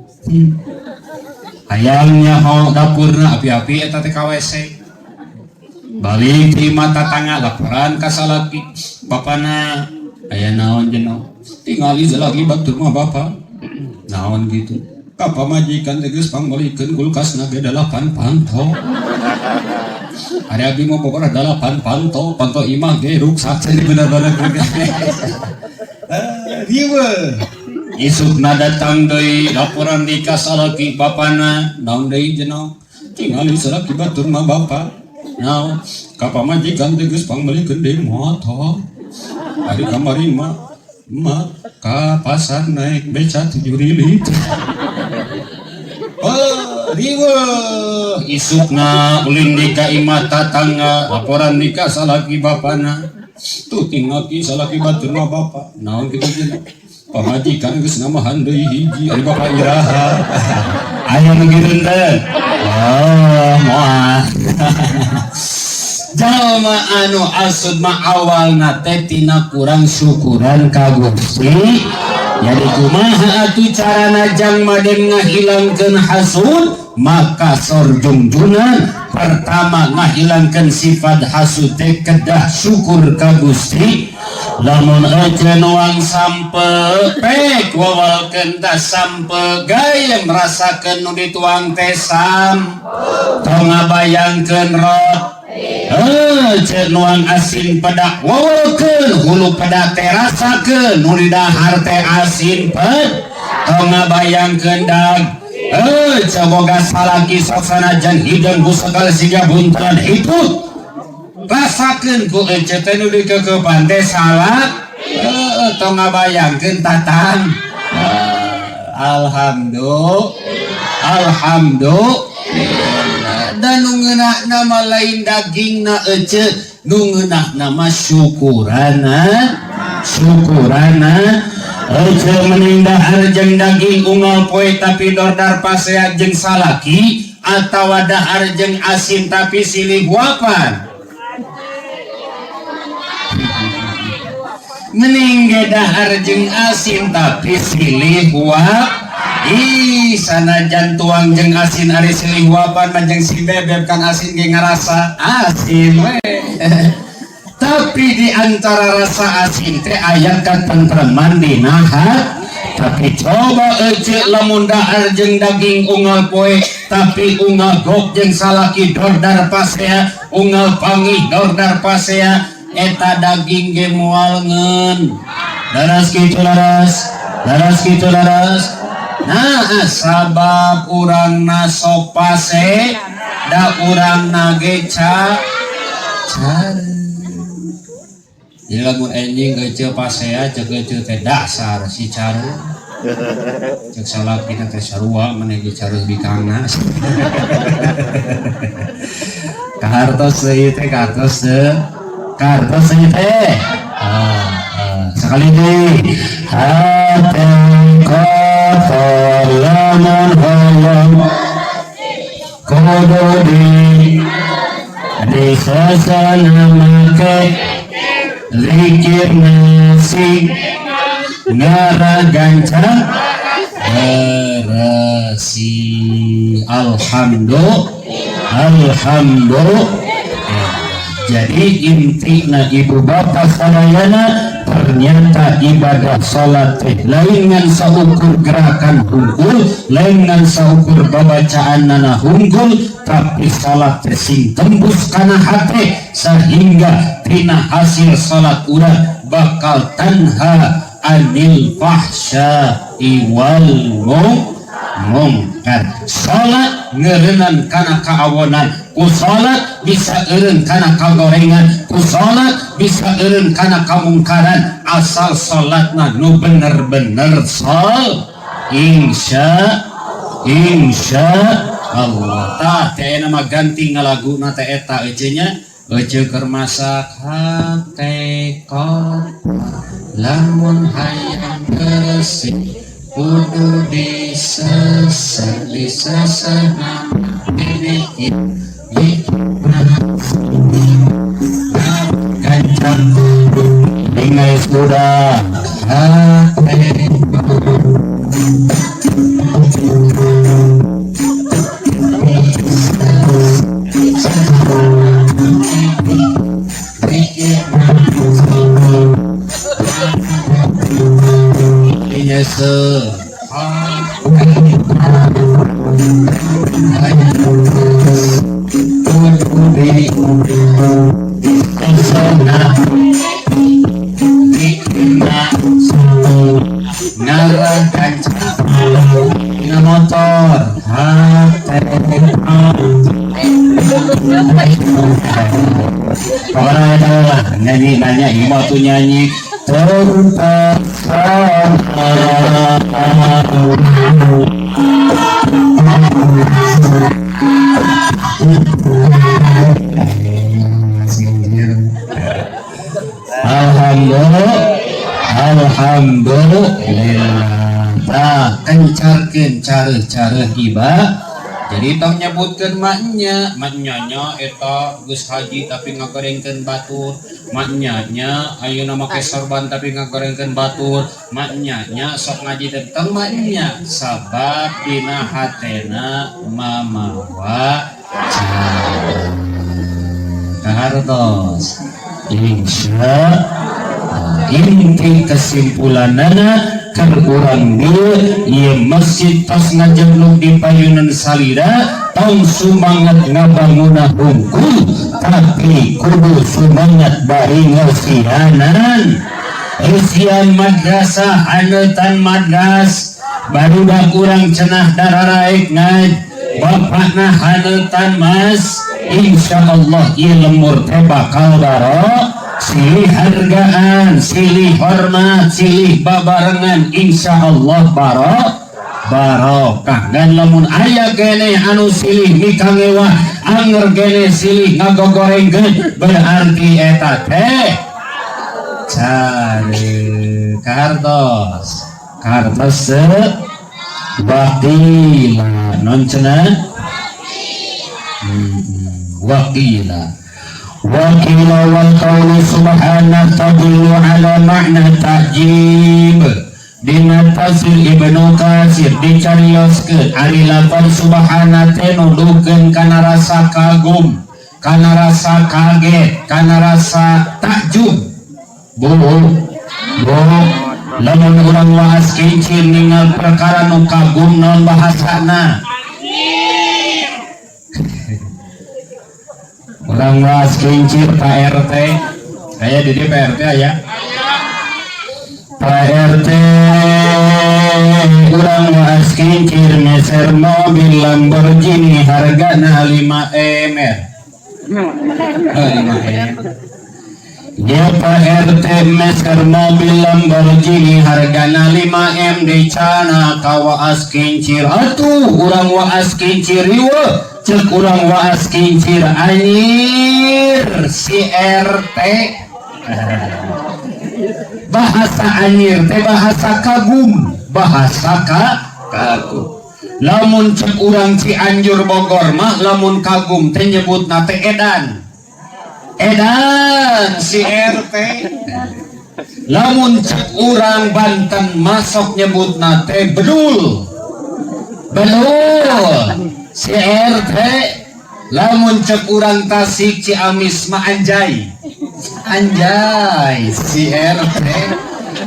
Hayang nyaho dapurna api-api eta teh ka WC. Balik di imah tatangga laporan ka salaki. Bapana aya naon jeno? Tingali lagi batur mah bapa. Naon gitu? Ka pamajikan teh geus pangmeulikeun kulkasna ge 8 panto. Ada abdi mah pokona 8 panto, panto imah ge ruksak jadi bener-bener. Riweuh. Isukna datang deui laporan di ka salaki bapana, naon deui jeno? Tingali salaki batur mah bapa. Naon? Ka pamajikan teh geus pangmeulikeun deui motor. Ari kamari mah mah ka pasar naik beca 7 rilit. Oh, riweuh. Isukna ulin di ka imah tatangga, laporan di ka salaki bapana. Tuh tinggal ki salaki batur mah bapa. Naon kitu jeung pamajikan geus namahan deui hiji ari bapa iraha. Aya nu kitu teh. Oh, moal. Jalma anu asud mah awalna teh tina kurang syukuran ka Gusti. Jadi kumaha atuh carana jang maden ngahilangkeun hasud? Maka sorjungjunan pertama ngahilangkeun sifat hasud teh kedah syukur ka Gusti. Lamun ece nuang sampe pek wawalkeun tah sampe gayem rasakeun nu dituang teh sam tong ngabayangkeun rot. Cek nuang asin pedak wawalkeun hulu pedak teh rasakeun nu didahar teh asin ped tong ngabayangkeun dag. Coboga salaki sok sanajan hideung ku sakal siga buntelan hitut rasakeun ku ece teh nu dikekepan teh salah. Tong ngabayangkeun tatang. Alhamdulillah, alhamdulillah. Dan nu ngeunah nama lain dagingna ece, nu ngeunah nama syukurana, syukurana. Ece mending dahar jeung daging unggal poe tapi dordar pasea jeung salaki, atawa dahar jeung asin tapi silih huapan. Mending ge dahar jeung asin tapi silih huap. Ih, sanajan tuang jeung asin ari silih huapan mah jeung si bebeb kan asin ge ngarasa asin we. Tapi di antara rasa asin teh aya katentreman dina hati. Tapi coba ece lamun dahar jeung daging unggal poe tapi unggal gok jeung salaki dordar pasea, unggal pangih dordar pasea, eta daging ge moal ngeun. Laras kitu laras, laras kitu laras. Nah, sabab urangna sok pase, da urangna ge careung. Jadi lamun enjing ece pasea ceuk ece teh dasar si careung. Cek salat kita teh sarua maneh ge careuh bikangna. Kahartos deui teh, kahartos teu? Kahartos deui teh. Ah, ah. Sekali deui. Hate kotor lamun hoyong kudu disesana make zikir nasi ngarah gancang beresih. Alhamdulillah, alhamdulillah. Jadi intina, ibu bapak sadayana, ternyata ibadah salat teh lain ngan saukur gerakan hungkul, lain ngan saukur babacaan nana hungkul, tapi salat teh sing tembus kana hate sehingga tina hasil salat urang bakal tanha anil fahsya wal mungkar. Salat ngeureunnan kana kaawonan, ku salat bisa eureun kana kagorengan, ku salat bisa eureun kana kamungkaran, asal salatna nu bener-bener sol insya Allah. Tah, teh nama ganti ngalaguna teh eta euceu nya, euceu keur masak, hate kotor lamun hayang bersih kudu diseseh, diseseh dikit gancang dengan sudah hate. Nyese. Ngarah kancang motor hate. Pokoknya lah nyanyi nanya ieu tuh nyanyi terpesona. Alhamdulillah, alhamdulillah. Tah, kencarkeun careuh-careuh iba. Jadi tong nyebutkeun maknya, maknya nya eta geus haji tapi ngagorengkeun batur, maknya nya ayeuna make sorban tapi ngagorengkeun batur, maknya nya sok ngaji tentang maknya, sabab dina hatena mamawa cara. Kahartos. Insya inti kesimpulanana keur urang dieu ieu masjid tos ngajeglug di payunan salira, tong sumangat ngabangunna hungkul, tapi kudu sumangat bari ngeusianan, eusian madrasah, haneutan madras barudak urang cenah dararaek ngaj bapakna haneutan mas. Insyaallah ieu lemur teh bakal barok, silih hargaan, silih hormat, silih babarengan, insyaallah barok barokah. Dan lamun aya kene anu silih mikangewah, anger kene silih ngagogorengkeun, berarti eta teh cari kahartos, kahartos wakila non cenah. Wakila wakila wal qawlu subhana tadullu ala makna ta'jib. Dina tafsir Ibnu Katsir dicarioskeun ari lafaz subhana teh nuduhkeun kana rasa kagum, kana rasa kaget, kana rasa takjub. Bu, bu, lamun urang waas kincir ningal perkara nu kagum naon bahasana? Urang waas kincir Pak RT, kayak di Pak RT ya. Pak RT urang waas kincir meser mobil Lamborghini hargana 5 M. Oh, 5 M. Ya, Pak RT meser mobil Lamborghini hargana 5M, dicandak ka Waas Kincir. Atuh urang Waas Kincir riweuh. Cek urang Waas Kincir, "Anjir si RT." Bahasa anjir teh bahasa kagum, bahasa kagum. Lamun cek urang Cianjur Bogor mah, lamun kagum teh nyebutna teh "edan, edan si RT". Lamun cek urang Banten masuk nyebutna teh "bedul, bedul si RT". Lamun cek urang Tasik Ciamis mah "anjay, anjay si RT".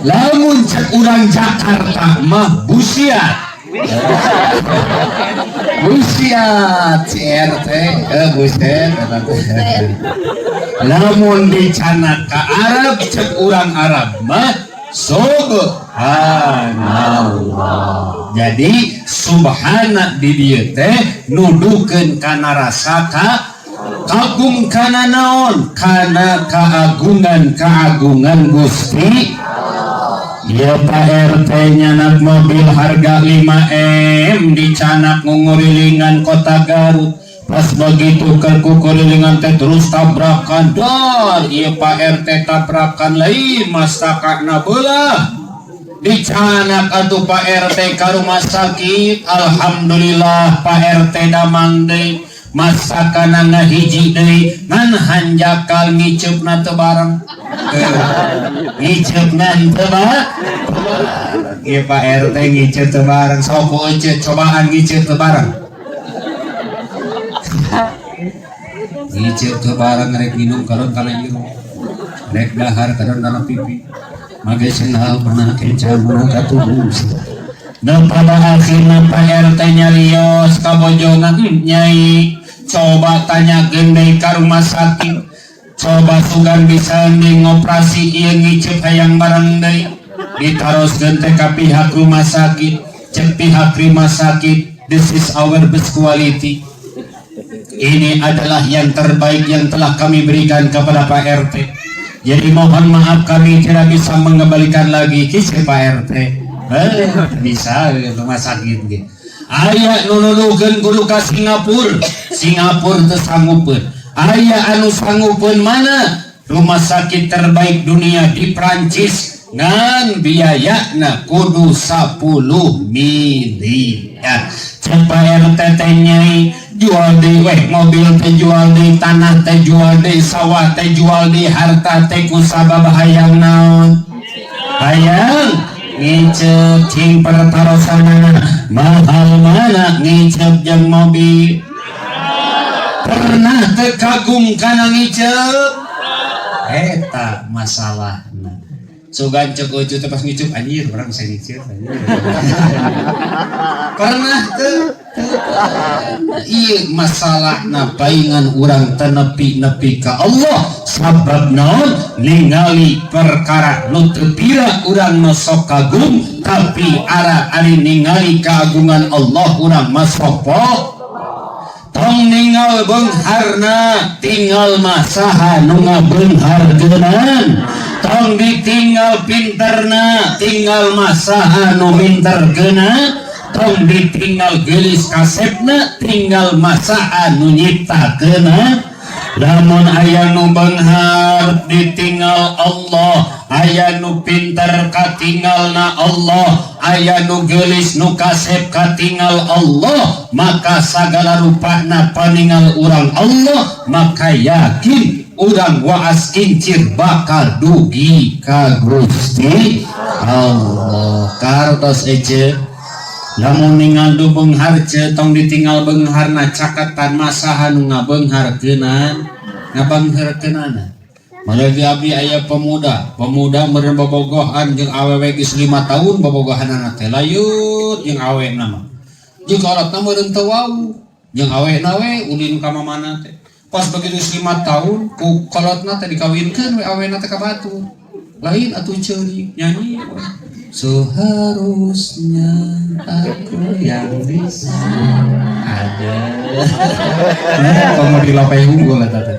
Lamun cek urang Jakarta mah "busiat, busiat si RT". Eh, buset eta teh. Lamun dicandak ka Arab, cek urang Arab mah "subhanallah". Jadi subhana di dieu teh nuduhkeun kana rasa kagum kana naon? Kana keagungan keagungan Gusti. Ya, Pak RT nyandak mobil harga 5M, dicandak ngurilingan kota Garut. Pas begitu ke kukurilingan teh terus tabrakan dar. Iya, Pak RT tabrakan lain mastakana belah. Dicandak atuh Pak RT ke rumah sakit. Alhamdulillah, Pak RT damang deui, masakana ngahiji deui, ngan hanjakal ngiceupna teu bareng. Ngiceupna teu bareng. Ieu Pak RT ngiceup teu bareng. Sok ku ece cobaan ngiceup teu bareng. Ngiceup teu bareng, rek minum kadon kana irung, rek dahar kadon kana pipi, make sendal mana kenca mana katuhu. Dan pada akhirnya Pak RT nyarios ka bojona, "Nyai, coba tanyakeun deui ka rumah sakit, coba sugan bisa di ngoperasi ieu, ngiceup hayang bareng deui." Ditaroskeun teh ka pihak rumah sakit. Cek pihak rumah sakit, "This is our best quality, ini adalah yang terbaik yang telah kami berikan kepada Pak RT. Jadi mohon maaf, kami tidak bisa mengembalikan lagi." Kisah Pak RT, eh, bisa rumah sakit gitu. Aya nu nuduhkeun kudu ka Singapura, Singapura teu sanggupeun. Aya anu sanggupeun, mana rumah sakit terbaik dunia di Prancis, ngan biayana kudu 10 miliar. Cek Pak RT teh, "Nyai, jual deui weh mobil teh, jual deui tanah teh, jual deui sawah teh, jual deui harta teh, ku sabab hayang naon? Hayang ngiceup." Cing pertarosanana, mahal mana, ngiceup jeung mobil? Pernah teu kagum kana ngiceup? Eta masalahna. Sugan cek ucu teh pas ngiceup, "Anjir, orang bisa ngiceup, anjir." Pernah teu? Iya, masalahna paingan urang teu nepi-nepi ka Allah. Sabab naon? Ningali perkara nu teu pira urang nu sok kagum, tapi ara ari ningali keagungan Allah urang mah sok. Tong ningal beungharna, tinggal masaha nu ngabeungharkeunan. Tong ditinggal pinterna, tinggal masaha nu minterkeuna. Tong ditinggal geulis kasepna, tinggal masaha nu nyiptakeuna. Lamun aya nu beunghar ditinggal Allah, aya nu pinter katinggalna Allah, aya nu geulis nu kasep katinggal Allah, maka sagala rupana paningal urang Allah, maka yakin urang Waas Kincir bakal dugi ka Gusti Allah. Kartos ece, lamun ningal du beunghar ce, tong ditinggal beungharna, caketan masaha nu ngabeungharkeunan, ngabeungharkeunana. Malah di abdi aya pemuda, pemuda meureun bobogohan jeung awewe geus 5 tahun bobogohanana teh, layut jeung awena mah. Jeung kolotna meureun teu wau, jeung awena we ulin ka mamana teh. Pas begitu 5 tahun ku kolotna teh dikawinkeun we awena teh ka batur. Lain atuh ceurik nyanyi we. Seharusnya aku yang bisa ada. Nah, kamu di lapai unggul eta teh.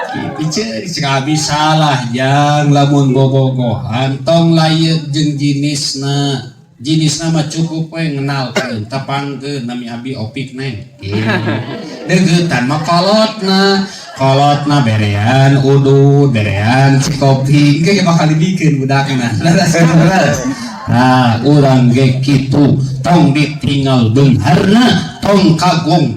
Gitu cek abi salah jang lamun bobogohan tong layeuk jeung jinisna. Jinisna mah cukup we ngenalkeun tepangkeun nami abi Opik neng. Deugeutan mah kolotna, kolotna berean udud, berean cikopi, engke bakal dibikeun budakna. Leres. Nah, urang ge kitu, tong ditinggal beungharna, tong kagum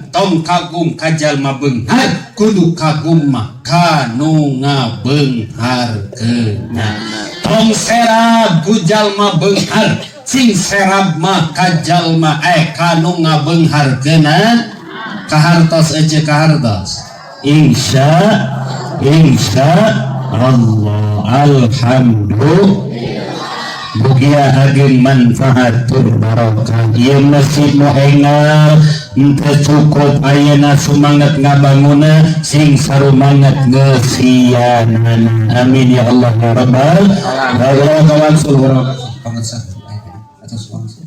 ka jalma beunghar, kudu kagum mah ka nu ngabeungharkeunna. Tong serab ku jalma beunghar, sing serab mah ka jalma ka nu ngabeungharkeunna. Kahartos ece kahartos. Insya insya Allah alhamdulillah. Mugia ageng manfaat tur barokah. Ieu masjid nu enggal henteu cukup ayeuna sumanget ngabanguna sing sarumanget ngeusianana. Amin ya Allah ya rabbal alamin. Wangsul pangersa atos wangsul.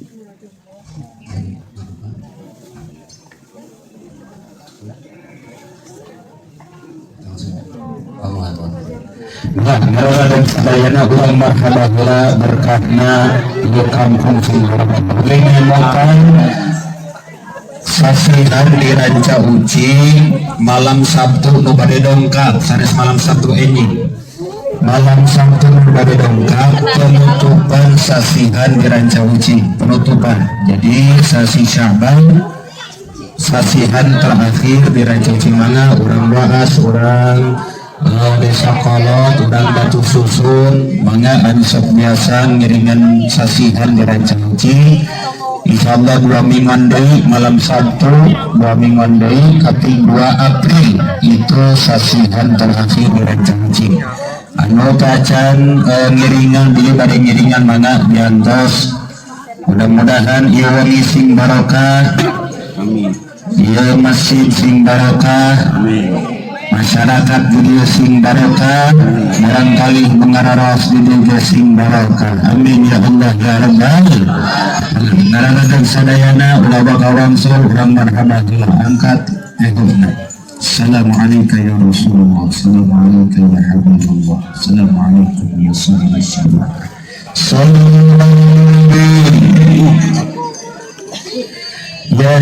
Nah, ngaran sadayana urang marhaba heula berkahna di kampung Sumberbaru. Ngemotan sasihan di Ranca Ucing malam Sabtu nu bade dongkap, sanes malam Sabtu enjing. Malam Sabtu nu bade dongkap penutupan sasihan di Ranca Ucing, penutupan. Jadi sasi Syaban sasihan terakhir di Ranca Ucing mana urang waas, urang desa kolot, urang batu susun, mangga anu sok biasa ngiringan sasihan di Ranca Ucing. Insyaallah 2 mingguan deui malam Sabtu, 2 mingguan deui kaping 2 April itu sasihan terakhir di Ranca Ucing. Anu tacan ngiringan bilih bade ngiringan mangga diantos. Mudah-mudahan ieu wengi sing barokah. Amin. Ieu masjid sing barokah. Amin. Masyarakat di dieu sing barokah, barangkali mengararas di dieu sing barokah. Amin ya Allah ya rabbal alamin. Ngaranakeun sadayana ulah bakal wangsul urang marhaba heula angkat ehuna. Assalamualaikum ya Rasulullah, assalamualaikum ya Habibullah, assalamualaikum ya sahibas syafaat. Sallallahu ya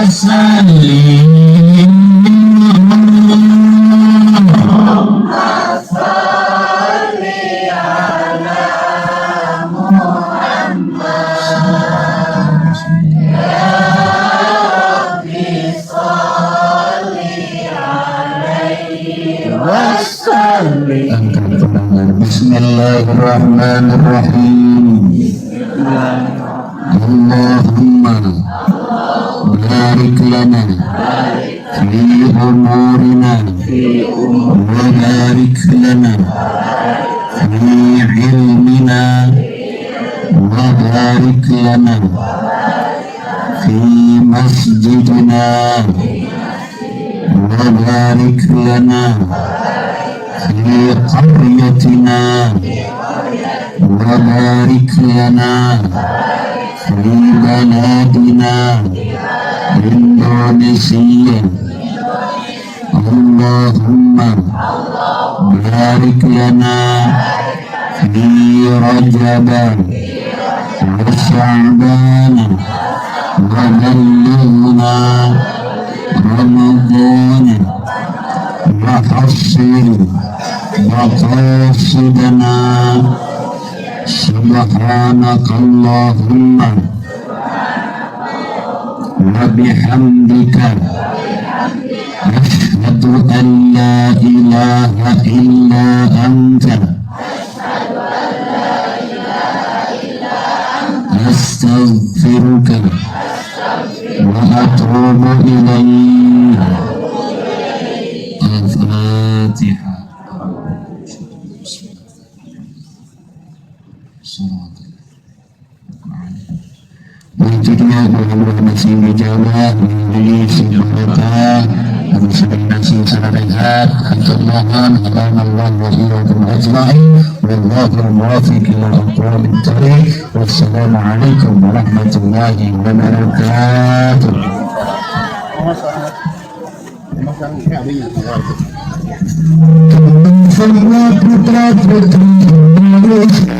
Sallim. Salli ala Muhammad Ya Rabbi salli alaihi wasallim. Angkat tangan. Bismillahirrahmanirrahim. Allahumma barik lana fi umurina wa barik lana fi ilmina wa barik lana fi masjidina wa barik lana fi qaryatina wa barik lana fi baladina Indonesia. Allahumma barik lana fi Rajab wa Sya'ban wa ballighna Ramadan wa hassil maqasidana. Subhanaka Allahumma wa bihamdika ashhadu an la ilaha illa anta astaghfiruka wa atubu ilaik. Al-Fatihah. Itu dia mudah-mudahan sing dijabah menjadi sing barokah dan sing sehat. Hatur nuhun, Allah wa iyyakum ajma'in, wallahu muwaffiq ila aqwamit thariq. Wassalamu alaikum warahmatullahi wabarakatuh. Semua putra putri Indonesia.